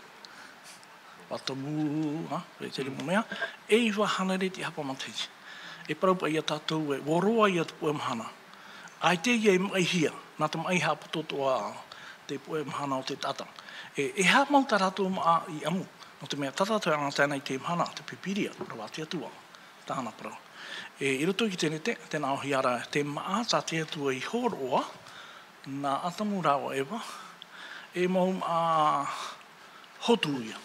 Vā Tamu, ha, e te reira mau mea, e iva hānere tiʻahapa matahiti. E parau paʻi iā tātou ē, ʻua roa ïa te poʻe mahana. ʻAita ïa e maʻihia, nā te maʻi haʻapatoʻatoʻa te poʻe mahana o te taʻata. E, e aha mau tā rātou māʻa i ʻamu, nō te mea tā tātou e ʻātaʻata nei i te mahana, te Pīpīria, parau a te Atua, tāna parau. E, i roto i te Tenete, tē nā ʻōhie ra, te māʻa tā te Atua i hōroʻa, nā ʻĀtamu rāua ʻo ʻEva, e mau māʻa hotu ïa.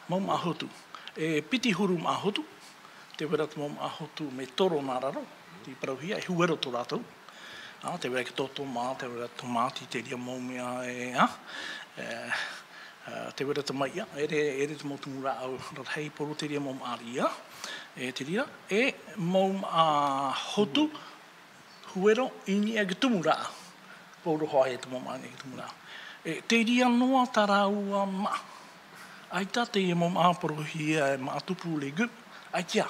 Mau māʻa hotu. E piti huru māʻa hotu, tē vai ra te mau māʻa hotu mea toro nā raro, tei parauhia, e huero tō rātou. Ā, tē vai ra te tōtōmā, tē vai ra te tōmāti, te reira mau mea ē, ā, e, ā, tē vai ra te maiʻa, ʻere, ʻere te mau tumu rāʻau rarahi, poro te reira mau māʻa riʻi, e te reira, e mau māʻa hotu, huero i niʻa i te tumu rāʻau. Pauroa e te mau māʻa nei i te mura. E, te reira noa tā rāua māʻa. ʻAita teie mau māʻa porohia e māʻa tupu, légumes, ʻaita.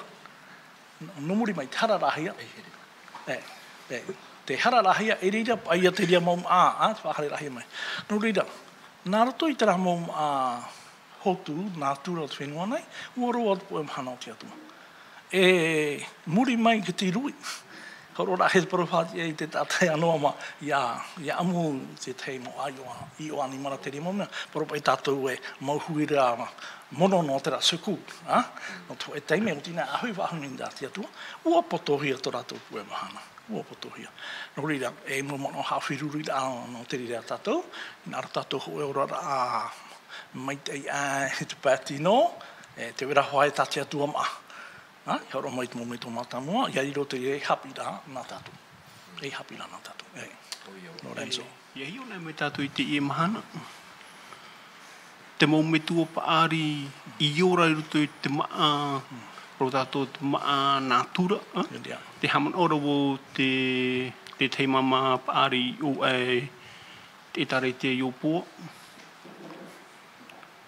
Nō, nō muri mai, te hararahia. E, e, te hararahia, e reira paʻi ia te reira mau māʻa, ā, te faʻahararahia mai. Nō reira, nā roto i terā mau māʻa hotu, nā tura o te fenua nei, ʻua roa te poʻe mahana o te Atua. E muri mai ki te rui. Horoʻa he parau faʻaʻite i te taʻata ia Noa mā, ia, ia ʻamu te tahi mau ʻāiʻo, ʻīʻo ʻanimara te reira mau mea, parau paʻi tātou e mau huira mono nō terā secours, ā? Nō te hōʻē taime, ʻo tē nā ʻāfaʻi faʻahou nei tā te Atua, ʻua potohia tō rātou poʻe mahana. ʻUa potohia. Nō reira, e mau manaʻo haʻafififi nō te reira tātou, nā roto tātou hōʻē oraraʻa maitaʻi aʻe i te pae tino, e te vera hoʻi tā te Atua māʻa. Ā, i horo mai te mau metua mātāmua, ia riro te reira e haʻapiʻiraʻa nā tātou. E haʻapiʻiraʻa nā tātou. E. Lorenzo. Ia hiʻo nei mai tātou i teie mahana. Te mau metua paʻari i ora i roto i te māʻa, rō tātou te māʻa nā tura, ā? Ia, ia. Tē haʻamanaʻo ra vau te, te tahi māmā paʻari i ʻō aʻe, te ʻĒtārētia i Ōpoa.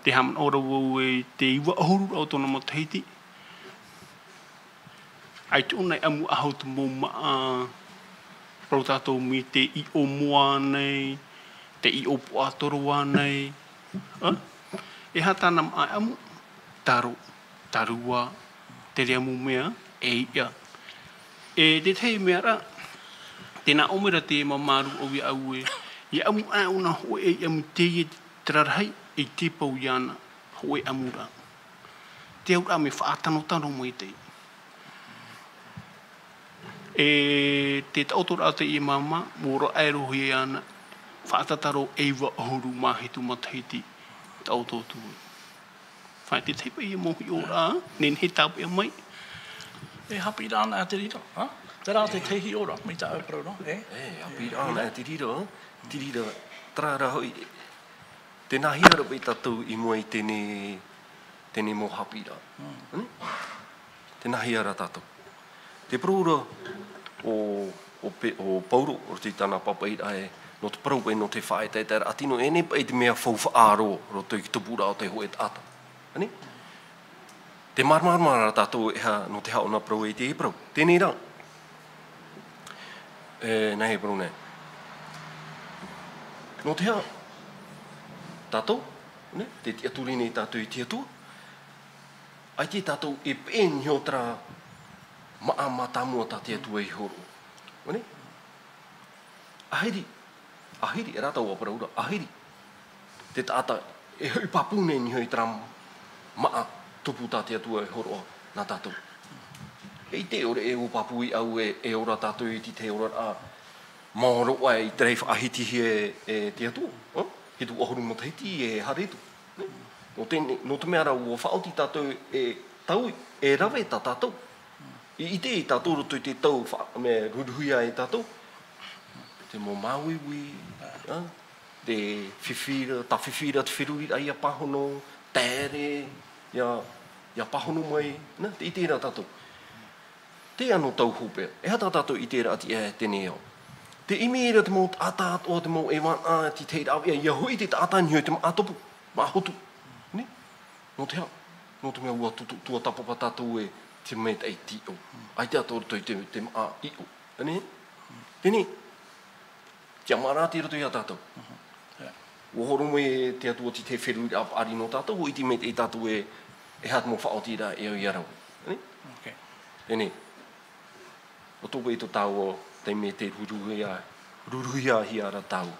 Tē haʻamanaʻo ra vau i te iva ʻahuru rā o tōna matahiti. ʻAita ʻōna i ʻamu faʻahou te mau māʻa, rō tātou mai te ʻīʻo moa nei, te ʻīʻo puaʻatoro nei, ā? E aha tāna māʻa e ʻamu? Taro, tārua, te reira mau mea, e iʻa. E te tahi mea rā, tē nā ʻō mai ra te māmā rūʻau iāʻu ē, ia ʻamu aʻe ʻōna hōʻē e ʻamu teie te rarahi, e te pau iāna, hōʻē ʻamuraʻa. Te auraʻa mea faʻatanotano maitaʻi. E te taʻotoraʻa teie māmā, ʻua ora aʻe roa iāna, faʻatataro e iva ʻahuru mā hitu matahiti, taʻoto atu. Faʻaʻite te hipa ia mau hiʻoraʻa, nehenehe e tāpeʻa mai. E haʻapiʻiraʻa ana te reira, ā? Terā te, te hiʻoraʻa, mai tā ʻoe parau ra, e? E, haʻapiʻiraʻa ana te reira, te reira, terā rā hoʻi, tē nā hea ra paʻi tātou i mua i teie, teie mau haʻapiʻiraʻa. Mm. Nē? Tē nā hea ra tātou. Te parau ra ʻo, ʻo Pe-, ʻo Pauro, ʻo te tāna pāpaʻiraʻa ē, nō te parau paʻi, nō te faʻaʻetaʻetaraʻa tino, e nehenehe paʻi te mea faufaʻa roa, roto i te tupuraʻa o te hōʻē taʻata. Nē? Te māramarama ra tātou e aha, nō te aha ʻōna parau i te parau. Teie rā. E, nā hea e parau nei. Nō te aha, tātou, nē, tē tiʻaturi nei tātou i te Atua. ʻAita tātou e peʻe niho terā māʻa mātāmua tā te Atua i hōroʻa. Nē? ʻAhiri, ʻahiri, e rātou ʻua parau ra, ʻahiri. Te taʻata e hoʻi pāpū nei niho i terā māʻa tupu tā te Atua e hōroʻa nā tātou. E ʻite ʻore e ʻua pāpū iāʻu ē, e ora tātou i te, te oraraʻa maoro aʻe i terā i faʻahitihia e, e te Atua, ā? Hitu ʻahuru matahiti e haere atu. Nō te, nō te mea rā ʻua faʻaoti tātou e taui, e rave tā tātou. I ʻite tātou roto i te tau fa-, mea ruruhia ai tātou. Te mau māuiui, ā? Te fifi ra, tāfifi ra te feruriraʻa ia pāhono, taere, ia, ia pāhono mai, nā, tē ʻite ra tātou. Te anō tau hopeʻa, e aha tā tātou ʻiteraʻa atu i teie nei ao. Tē ʻimi ra te mau taʻata atoʻa, te mau ʻevanaʻa, te tahi rāveʻa, ia hoʻi te taʻata niho i te māʻa tupu, māʻa hotu. Nē? Nō te aha? Nō te mea ʻua tutu, tuatāpapa tātou e te maitaʻi tīʻau. ʻAita atoʻa roto i te, te māʻa ʻīʻo. Nē? Teie nei, tiʻamāramarama i roto ia tātou. Mhm. ʻUa hōroʻa mai te Atua i te feruriraʻa paʻari nō tātou, ʻua ʻite maitaʻi tātou e, e aha te mau faʻaotiraʻa e au ia rāua. Nē? Ok. Teie nei, ʻo tō paʻi tō tāua taime tē ruruhia, ruruhiahia ra tāua.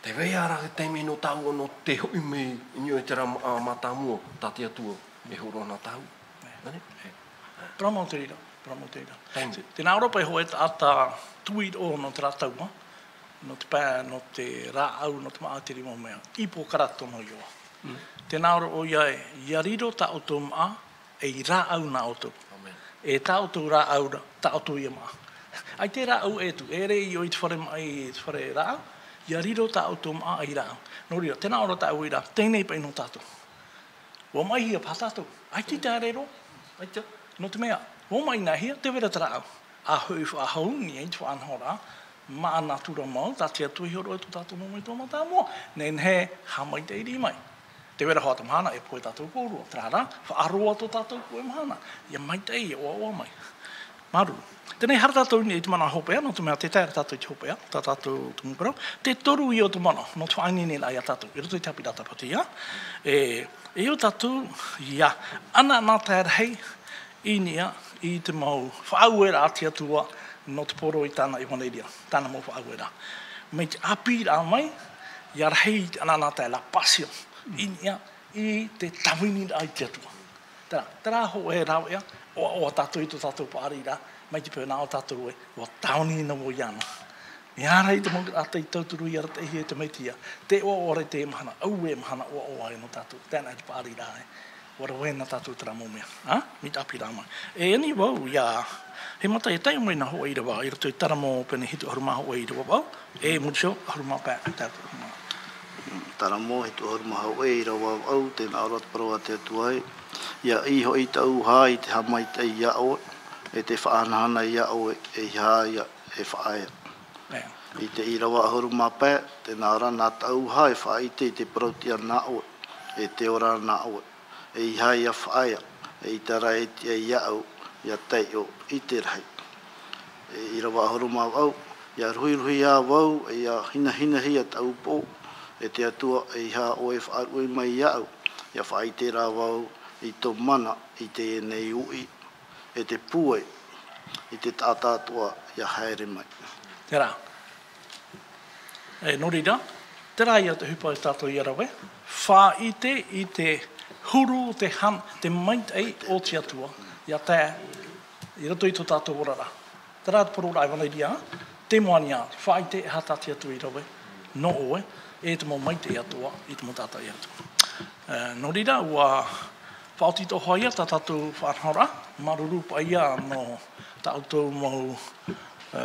Tē vai ra te taime nō tāua nō te hoʻi mai i niʻa i terā mā-, ā, mātāmua tā te Atua e hōroʻa nā tāua. Nē? Parau mau te reira, parau mau te reira. Taime. Tē nā ʻō ra paʻi hōʻē taʻata tuiroʻo nō terā tau, ā, nō te pae, nō te rāʻau, nō te māʻa, te reira mau mea. Hipokarato tōna iʻoa. Mm. Tē nā ʻō ra ʻoia ē, ʻia riro tā ʻoutou māʻa, ei rāʻau nā ʻoutou. ʻĀmene. E tā ʻoutou rāʻau ra, tā ʻoutou ia māʻa. ʻAita e rāʻau ʻē atu, e ʻere i ʻō i te fare māʻa, i te fare rāʻau, ʻia riro tā ʻoutou māʻa ei rāʻau. Nō reira, tē nā ʻō ra tāʻu i reira, teie nei paʻi nō tātou. ʻUa māʻihia paha tātou. ʻAita i te haere roa. ʻAita. Nō te mea, ʻua māʻinahia, tē vai ra te rāʻau. ʻA hoʻi faʻahou nei i te faʻanahoraʻa, Mā natura mau, tā te Atua i hōroʻa i tō tātou mau metua mātāmua, nehenehe e haʻamaitaʻi riʻi mai. Tē vai ra hoʻi te mahana e pohe tātou kōrua, terā rā, faʻaroa tō tātou puʻe mahana, ʻia maitaʻi, ʻia ʻoaʻoa mai. Māuruuru. Teie nei, haere tātou i niʻa i te manaʻo hopeʻa, nō te mea tē tae ra tātou i te hopeʻa, tā tātou tumu parau. Te toru ia o te manaʻo, nō te faʻaineineraʻa ia tātou, i roto i te haʻapiʻiraʻa Tāpati, ā? E, e ʻo tātou, ʻia anaanatae rahi i niʻa i te mau faʻaueraʻa a te Atua nō te poro i tāna ʻevaneria, tāna mau faʻaueraʻa. Mai te ʻāpīraʻa mai, ʻia rahi i te anaanatae, la passion, i niʻa i te tāviniraʻa i te Atua. Terā, terā hōʻē rāveʻa, ʻoaʻoa tātou i tō tātou paʻariraʻa, mai te peu nā ʻō tātou ē, ʻua tāvini noa vau iāna. Mea rahi te mau taʻata i tauturu ʻia arataʻihia e te Mesia, tē ʻoaʻoa ra i teie mahana, auē mahana ʻoaʻoa e nō tātou, teie nei te paʻariraʻa ē, ʻua rave na tātou terā mau mea, ā? Mai te ʻāpīraʻa mai. E ani vau, ʻia, he mata e taiʻo mai nā hōʻē ʻīrava, i roto i Taramo pene hitu ʻahuru mā hōʻē ʻīrava vaʻu, E muri iho, ʻahuru mā pae, tae atu ʻahuru mā. Taramo hitu ʻahuru mā hōʻē ʻīrava vaʻu, tē nā ʻō ra te parau a te Atua ē. ʻIa ʻī hoʻi tāʻu hā i te haʻamaitaʻi iā ʻoe, e te faʻahanahana iā ʻoe, ʻeiaha ia e faʻaea. E. I te ʻīrava ʻahuru mā pae, tē nā ʻō ra nā tāʻu hā e faʻaʻite i te parau tiʻa nā ʻoe, e te ora nā ʻoe. ʻEiaha ia faʻaea, eʻita rā e tiʻa iāʻu, ʻia taiʻo i te rahi. E ʻīrava ʻahuru mā vaʻu, ʻia ruhiruhihia vau, ʻia hinahinahia tāʻu pō, e te Atua, ʻeiaha ʻoe e faʻaruʻe mai iāʻu, ʻia faʻaʻite rā vau i tō mana i teie nei uʻi, e te pūai i te taʻata atoʻa ʻia haere mai. Terā. E, nō reira, terā ia te ʻohipa ia tātou ʻia rave, faʻaʻite i te huru, te han-, te maitaʻi o te Atua, ʻia tae i roto i tō tātou oraraʻa. Terā te parau ra ʻevaneria, te moana ia, faʻaʻite e aha tā te Atua i rave, nō ʻoe, e te mau maitaʻi atoʻa, i te mau taʻata ia atu. E, nō reira, ʻua faʻaoti atoʻa hoʻi ia tā tātou faʻanahoraʻa, māuruuru paʻi ia nō tā ʻoutou mau, e,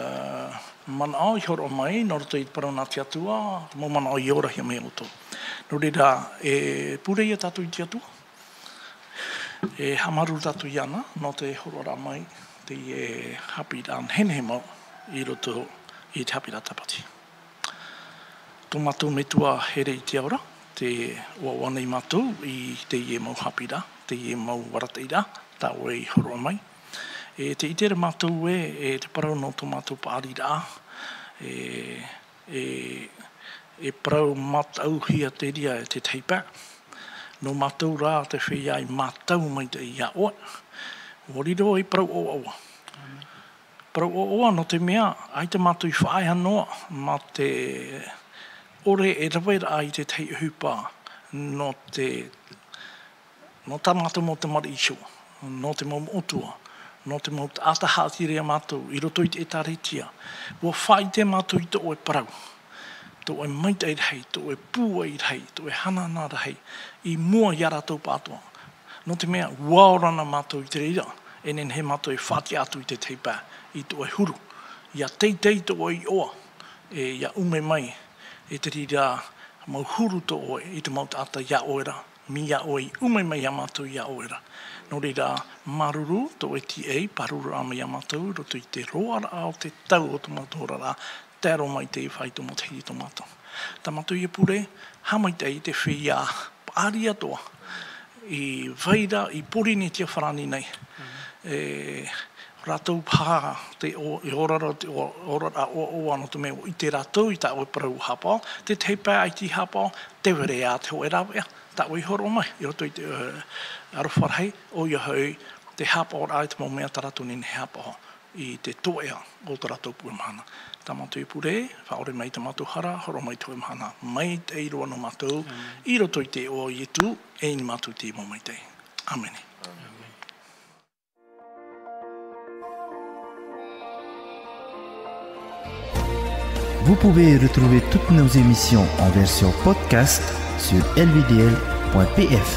manaʻo i hōroʻa mai, nō roto i te parau nā te Atua, mau manaʻo i orahia mai ia ʻoutou. Nō reira, e pure ia tātou i te Atua, e haʻamāuruuru tātou iāna, nō te hōroʻaraʻa mai, teie haʻapiʻiraʻa nehenehe mau, i roto i te haʻapiʻiraʻa Tāpati. Tō mātou Metua here i te ao ra, tē ʻoaʻoa nei mātou i teie mau haʻapiʻiraʻa, teie mau arataʻiraʻa, tā ʻoe i hōroʻa mai. E tē ʻite ra mātou ē, e te parau nō tō mātou paʻariraʻa, e, e, e parau mātaʻuhia te reira e te tahi pae. Nō mātou rā te feiā i mātau maitaʻi iā ʻoe. ʻUa riro ei parau ʻoaʻoa. Parau ʻoaʻoa nō te mea, ʻaita mātou i faʻaea noa mā te ʻore e rave ra i te tahi ʻohipa nō te, nō tā mātou mau tamariʻi iho, nō te mau moʻotua, nō te mau taʻata haʻatere iā mātou i roto i te ʻĒtārētia. ʻUa faʻaʻite mātou i tō ʻoe parau, tō ʻoe maitaʻi rahi, tō ʻoe pūai rahi, tō ʻoe hanahana rahi, i mua iā rātou pāʻatoʻa. Nō te mea, ʻua ora na mātou i te reira, e nehenehe mātou e faʻatiʻa atu i te tahi pae, i tō ʻoe huru. ʻIa teitei tō ʻoe iʻoa, e ʻia ʻume mai, e te reira mau huru tō ʻoe, i te mau taʻata iā ʻoe ra, mai iā ʻoe, i ʻume mai iā mātou iā ʻoe ra. Nō reira, māuruuru tō ʻoe tīaʻi, pāruruaʻa mai iā mātou, i roto i te roaraʻa o te tau o tō mātou oraraʻa, tae roa mai i te faito matahiti tō mātou. Tā mātou ia pure, haʻamaitaʻi i te feiā paʻari atoʻa, i vai ra, i Pōrīnetia farāni nei. E, rātou paha te o-, i ora ra, te o-, oraraʻa ʻoaʻoa nō te mea ʻua ʻite rātou i tā ʻoe parau haʻapaʻo, te tahi pae ʻaita i haʻapaʻo, tē vai ra te hōʻē rāveʻa, tā ʻoe i hōroʻa mai, i roto i te, e, aroha rahi, ʻoia hoʻi, te haʻapaʻoraʻa i te mau mea tā rātou e nehenehe e haʻapaʻo i te toeʻa o tō rātou puʻe mahana. Tā mātou ia pure, faʻaʻore mai tā mātou hara, hōroʻa mai te hōʻē mahana maitaʻi roa nō mātou, i roto i te iʻoa o Ietu, e ʻimi mātou i te mau maitaʻi. ʻĀmene. Vous pouvez retrouver toutes nos émissions en version podcast sur L V D L point P F.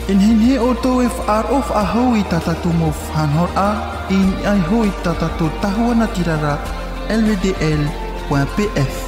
E nehenehe ʻoutou e faʻaroʻo faʻahou i tā tātou mau faʻanahoraʻa, i niʻa iho i tā tātou tahua natirara, L V D L point P F.